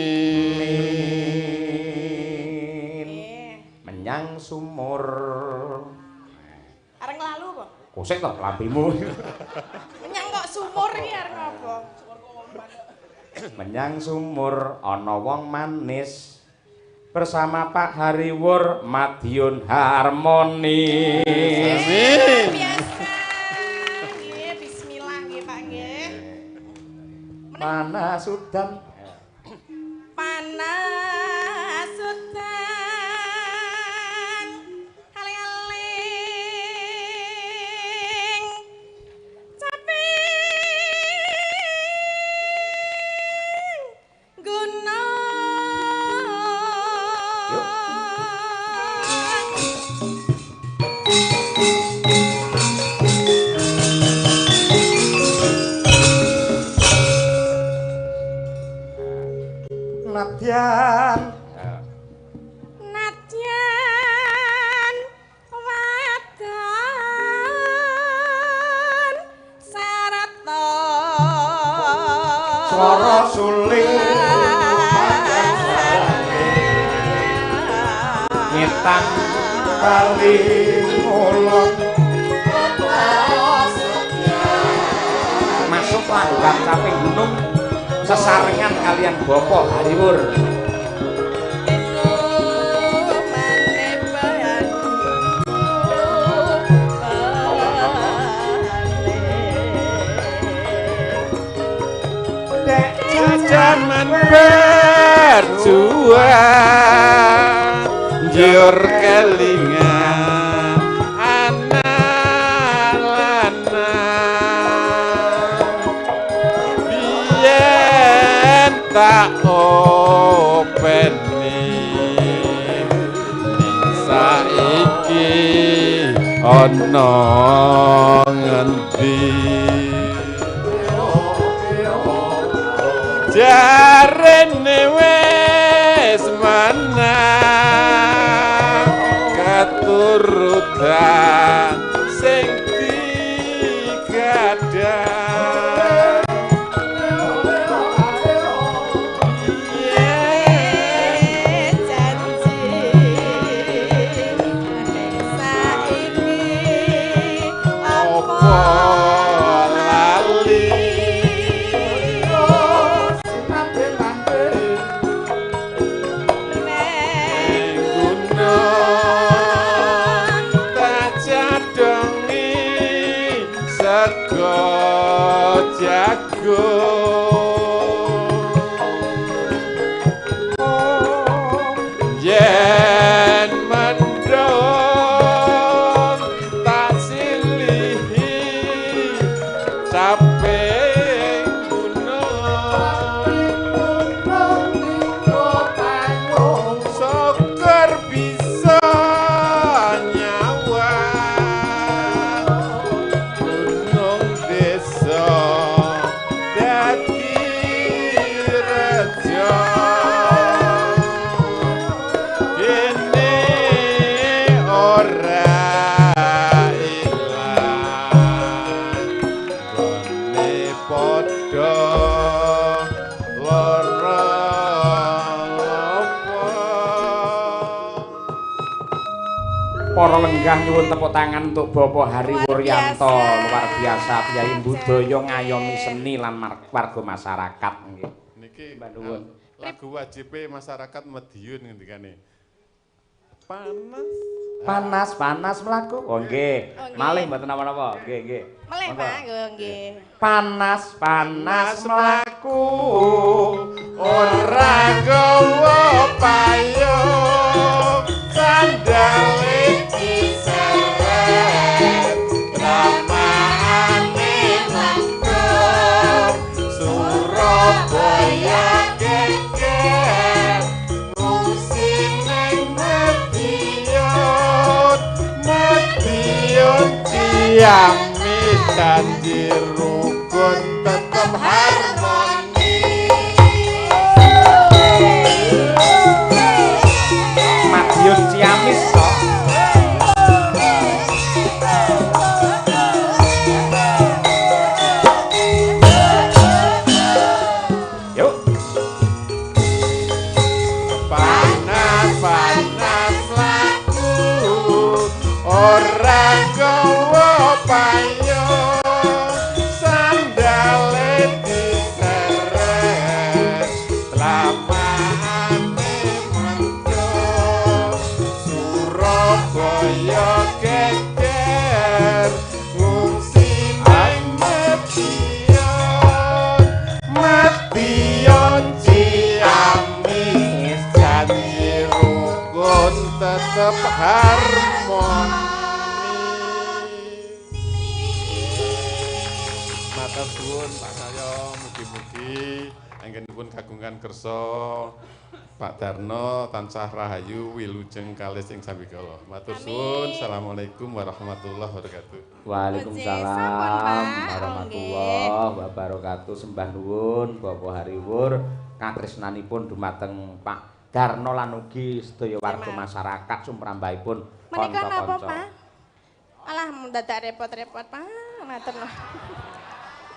Speaker 1: Menyang sumur.
Speaker 4: Areng lalu apa?
Speaker 1: Kosek to lampimu.
Speaker 4: Menyang kok sumur iki areng apa?
Speaker 1: Menyang sumur ana wong manis bersama Pak Hariwur Madiun Harmonis.
Speaker 6: Amin.
Speaker 4: Biasa. Nggih, bismillah nggih Pak nggih.
Speaker 1: Panas udan.
Speaker 4: Panas udan. Aling-aling. Caping gunung.
Speaker 1: Yuk. Nadyan.
Speaker 4: Nadyan wadon sarata
Speaker 1: Swara suling ngetan bali ngulon masuk langgam caping gunung sesarengan kalian Bapak Hariwur.
Speaker 6: Jaman berjuang njur kelingan anak lanang biyen tak openi ning saiki ana ngendi jarene wis menang keturutan sing digadang
Speaker 4: Janji ning saiki
Speaker 6: apa
Speaker 4: apa
Speaker 6: lali
Speaker 4: ning
Speaker 6: gunung tak jadongi sego jagung yen mendung tak silihi caping gunung syukur bisa nyawa gunung desa dadi reja dene ora ilang gone padha lara apa.
Speaker 1: Para lenggah nyuwun tepuk tangan untuk Bapak Hari
Speaker 4: Luar
Speaker 1: Wuryanto,
Speaker 4: biasa.
Speaker 1: luar biasa priyayi budaya ngayomi seni lan warga masyarakat nggih.
Speaker 6: Niki
Speaker 1: Mbak nuwun.
Speaker 6: lagu wajibe masyarakat Madiun ngendikane. Panas.
Speaker 1: Panas, panas mlaku. Oh nggih.
Speaker 4: Oh, nggih.
Speaker 1: Malih mboten napa-napa. Nggih, nggih.
Speaker 4: Melih,
Speaker 1: Monggo.
Speaker 4: Pak. Nggih.
Speaker 1: Panas, panas mlaku.
Speaker 6: Ora gawa payung, sandale diseret, dramane mendung, Surabaya geger, ngungsi neng Madiun, Madiun Ciamis, janji rukun tetep harmoni.
Speaker 1: Madiun Ciamis kok. Yuk.
Speaker 6: Panas-panas laku ora gawa payung, sandale diseret, lamane mendung, Surabaya geger, ngungsi nang Madiun, Madiun Ciamis, janji rukun tetep harmoni. Matur suwun Pak Cahyo, mugi-mugi anggenipun kagungan kersa Pak Darno tansah rahayu wilujeng kalih ing sambikala. Matur suwun. Assalamualaikum warahmatullahi wabarakatuh.
Speaker 1: Waalaikumsalam
Speaker 4: Sampun, Pak.
Speaker 1: warahmatullahi wabarakatuh. Sembah nuwun Bapak Hariwur katresnanipun dumateng Pak Darno lan ugi sedaya warga masyarakat sumrambahipun
Speaker 4: Menika napa,
Speaker 1: kanca-kanca.
Speaker 4: Pak? Alah mendadak repot-repot, Pak. Matur nuwun.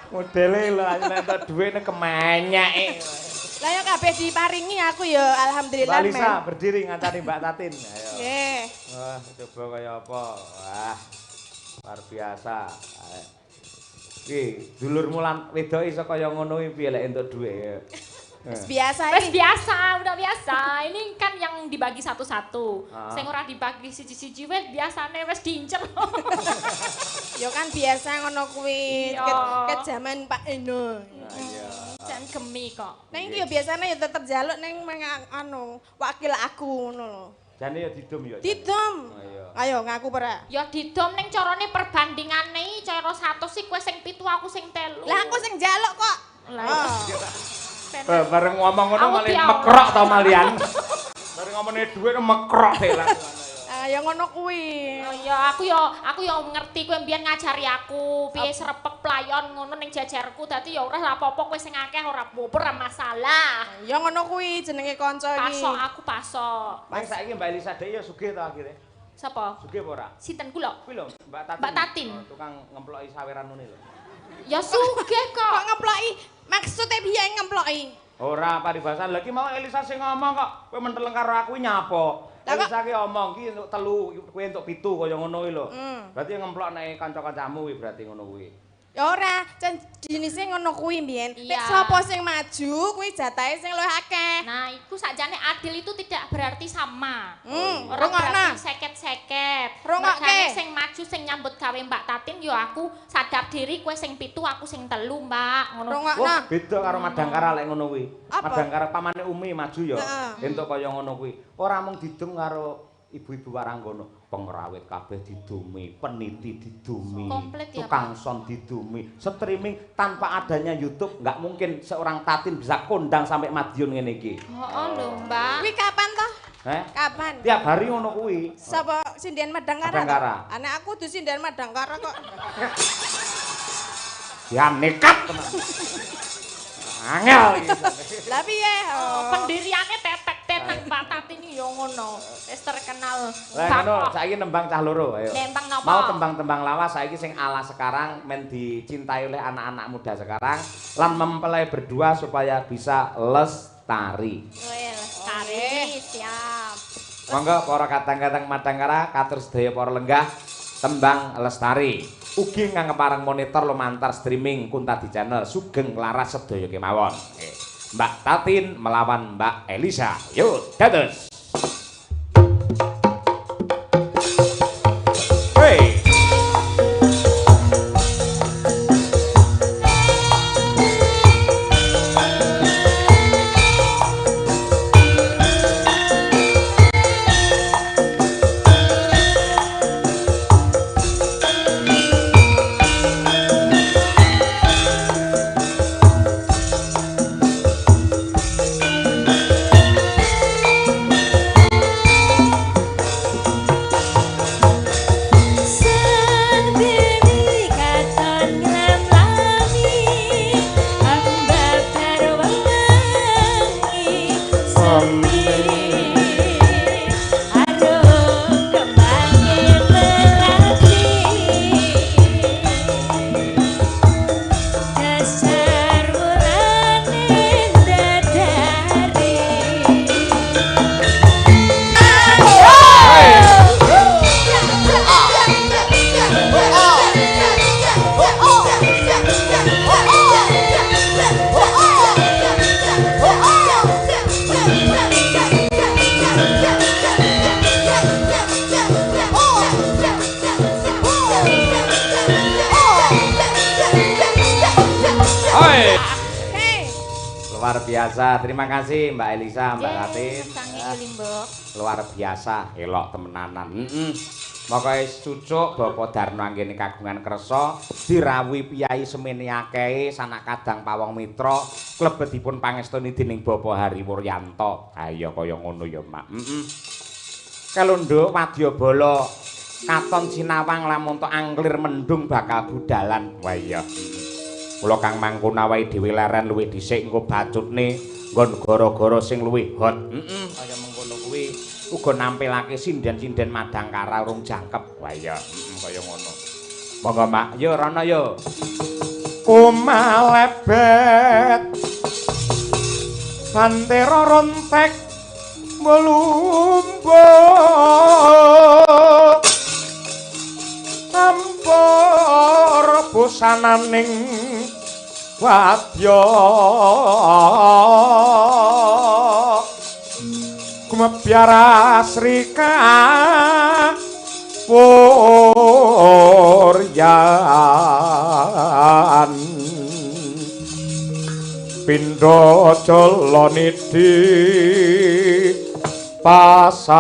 Speaker 1: Modele lho nek entuk dhuwit nek kemenyeke.
Speaker 4: Lah ya kabeh diparingi aku ya alhamdulillah.
Speaker 1: Mbak Lisa
Speaker 4: men.
Speaker 1: berdiri ngancani Mbak Tatin. Ayo.
Speaker 4: Nggih.
Speaker 1: Wah, coba kaya apa? Wah. Luar biasa. Ayo. Iki dulurmu lan wedok iso kaya ngono iki piye lek entuk dhuwit.
Speaker 4: Wis biasa
Speaker 7: Wes
Speaker 4: iki.
Speaker 7: biasa, udah biasa. Ini kan yang dibagi satu-satu.
Speaker 1: Ah.
Speaker 7: Sing ora dibagi siji-siji wes biasane wes diincer.
Speaker 4: Ya kan biasa ngono kuwi.
Speaker 7: Iya.
Speaker 4: Ke jaman Pak Eno.
Speaker 1: Iya.
Speaker 7: Jan gemi kok.
Speaker 4: Neng iki ya biasane ya tetep jaluk neng anu wakil aku ngono lho.
Speaker 1: Jane ya didum ya. jane.
Speaker 4: Didum.
Speaker 1: Oh, iya.
Speaker 4: Ayo ngaku ora.
Speaker 7: Ya didom ning carane perbandingane iki cara 100 sih kowe sing 7 aku sing 3.
Speaker 4: Lah aku sing jaluk kok.
Speaker 7: Lah,
Speaker 4: Oh.
Speaker 1: Eh, bareng ngomong ngono
Speaker 7: Aku
Speaker 1: malah
Speaker 7: diawak.
Speaker 1: mekrok to malian. Bareng ngomongane dhuwit mekrok te lah.
Speaker 4: Ah ya ngono kuwi.
Speaker 7: Oh iya, aku ya ngerti kowe mbiyen ngajari aku piye srepek playon ngono ning jejerku dadi ya ora lah apa-apa kowe sing akeh ora apa-apa ora masalah.
Speaker 4: Ya ngono kuwi jenenge kanca iki.
Speaker 7: Pasok aku pasok.
Speaker 1: Nang saiki Mbak Elisa dhek ya sugih to akhire.
Speaker 7: Sapa?
Speaker 1: Sugih apa ora?
Speaker 7: Sinten kula?
Speaker 1: Kuwi lho Mbak Tatin.
Speaker 7: Mbak Tatin.
Speaker 1: Oh, tukang ngemploki saweran ngene lho.
Speaker 7: Ya sugih kok.
Speaker 4: Kok ngemploki? Maksude piye ngemploki?
Speaker 1: Ora paribasan. Lha iki mau Elisa sing ngomong kok. Kowe menteleng karo aku iki nyapa?
Speaker 4: Lah kok-
Speaker 1: Elisa ki omong ki entuk 3, kowe entuk 7 kaya ngono kuwi lho.
Speaker 4: Hmm.
Speaker 1: Berarti ngemplok nek kanca-kancamu kuwi berarti ngono kuwi.
Speaker 4: Ya ora, jan jinise ngono kuwi mbiyen. Nek
Speaker 7: Iya.
Speaker 4: sapa sing maju kuwi jatahe sing luwih akeh.
Speaker 7: Nah, iku sakjane adil itu tidak berarti sama. Ora
Speaker 4: Rungokno.
Speaker 7: berarti seket-seket.
Speaker 4: Rungokke.
Speaker 7: Mergane sing maju sing nyambut gawe Mbak Tatin ya aku sadar diri kowe sing 7 aku sing 3, Mbak. Ngono.
Speaker 4: Rungokno.
Speaker 1: Wah, beda karo Madangkara lek ngono kuwi.
Speaker 4: Apa?
Speaker 1: Madangkara pamane Umi maju ya.
Speaker 4: Heeh.
Speaker 1: Entuk kaya ngono kuwi. Ora mung didum karo ibu-ibu waranggono, pengrawit kabeh didumi, peniti didumi,
Speaker 7: Komplit ya,
Speaker 1: tukang son didumi, streaming tanpa adanya YouTube nggak mungkin seorang Tatin bisa kondang sampai Madiun ngene iki.
Speaker 7: Heeh lho, Mbak.
Speaker 4: Kuwi kapan toh?
Speaker 1: Heh?
Speaker 4: Kapan?
Speaker 1: Tiap hari ngono kuwi.
Speaker 4: Sapa sinden Madangkara?
Speaker 1: Madangkara.
Speaker 4: Anak aku tuh sinden Madangkara kok.
Speaker 1: Ya nekat tenan. Angel iki.
Speaker 4: Lah piye?
Speaker 7: Oh, pendiriane tetek tetek Mbak Tatin yo ngono. Wis terkenal.
Speaker 1: Lah ngono, saiki nembang cah loro ayo.
Speaker 7: Nembang napa?
Speaker 1: Mau tembang-tembang lawas saiki sing ala sekarang men dicintai oleh anak-anak muda sekarang lan mempelai berdua supaya bisa lestari.
Speaker 7: Weh, lestari, siap.
Speaker 1: Monggo para kadang-kadang Madangkara katur sedaya para lenggah tembang lestari. Ugi ngangge pareng monitor lumantar streaming Kuntadi Channel sugeng laras sedaya kemawon. Nggih. Mbak Tatin melawan Mbak Elisa. Yo, dados. Luar biasa. Terima kasih Mbak Elisa, Mbak Latin.
Speaker 5: Sange Yulimbok.
Speaker 1: Luar biasa, elok temenanan. Heeh. Pokoke cucuk Bapak Darno anggene kagungan kersa dirawuhi piyai semene akehe sanak kadang pawong mitra klebetipun pangestuni dening Bapak Hari Wuryanto. Ha iya kaya ngono ya, Mak. Heeh. Kalundhuk wadyabala katon sinawang lamun tok anglir mendung bakal budalan. Wah iya. Kula kang mangkon awake dhewe leren luwih dhisik engko bacutne nggon gara-gara sing luwih hot. Heeh, kaya mengkono kuwi. Uga nampilake sinden-sinden madangkara urung jangkep. Wah iya, kaya ngono. Monggo Mak, yo rono yo. Kumalebet bandera rontek mlumbuh campur busananing wadya gumebyar asrika puryan pindha jalanidhi pasar.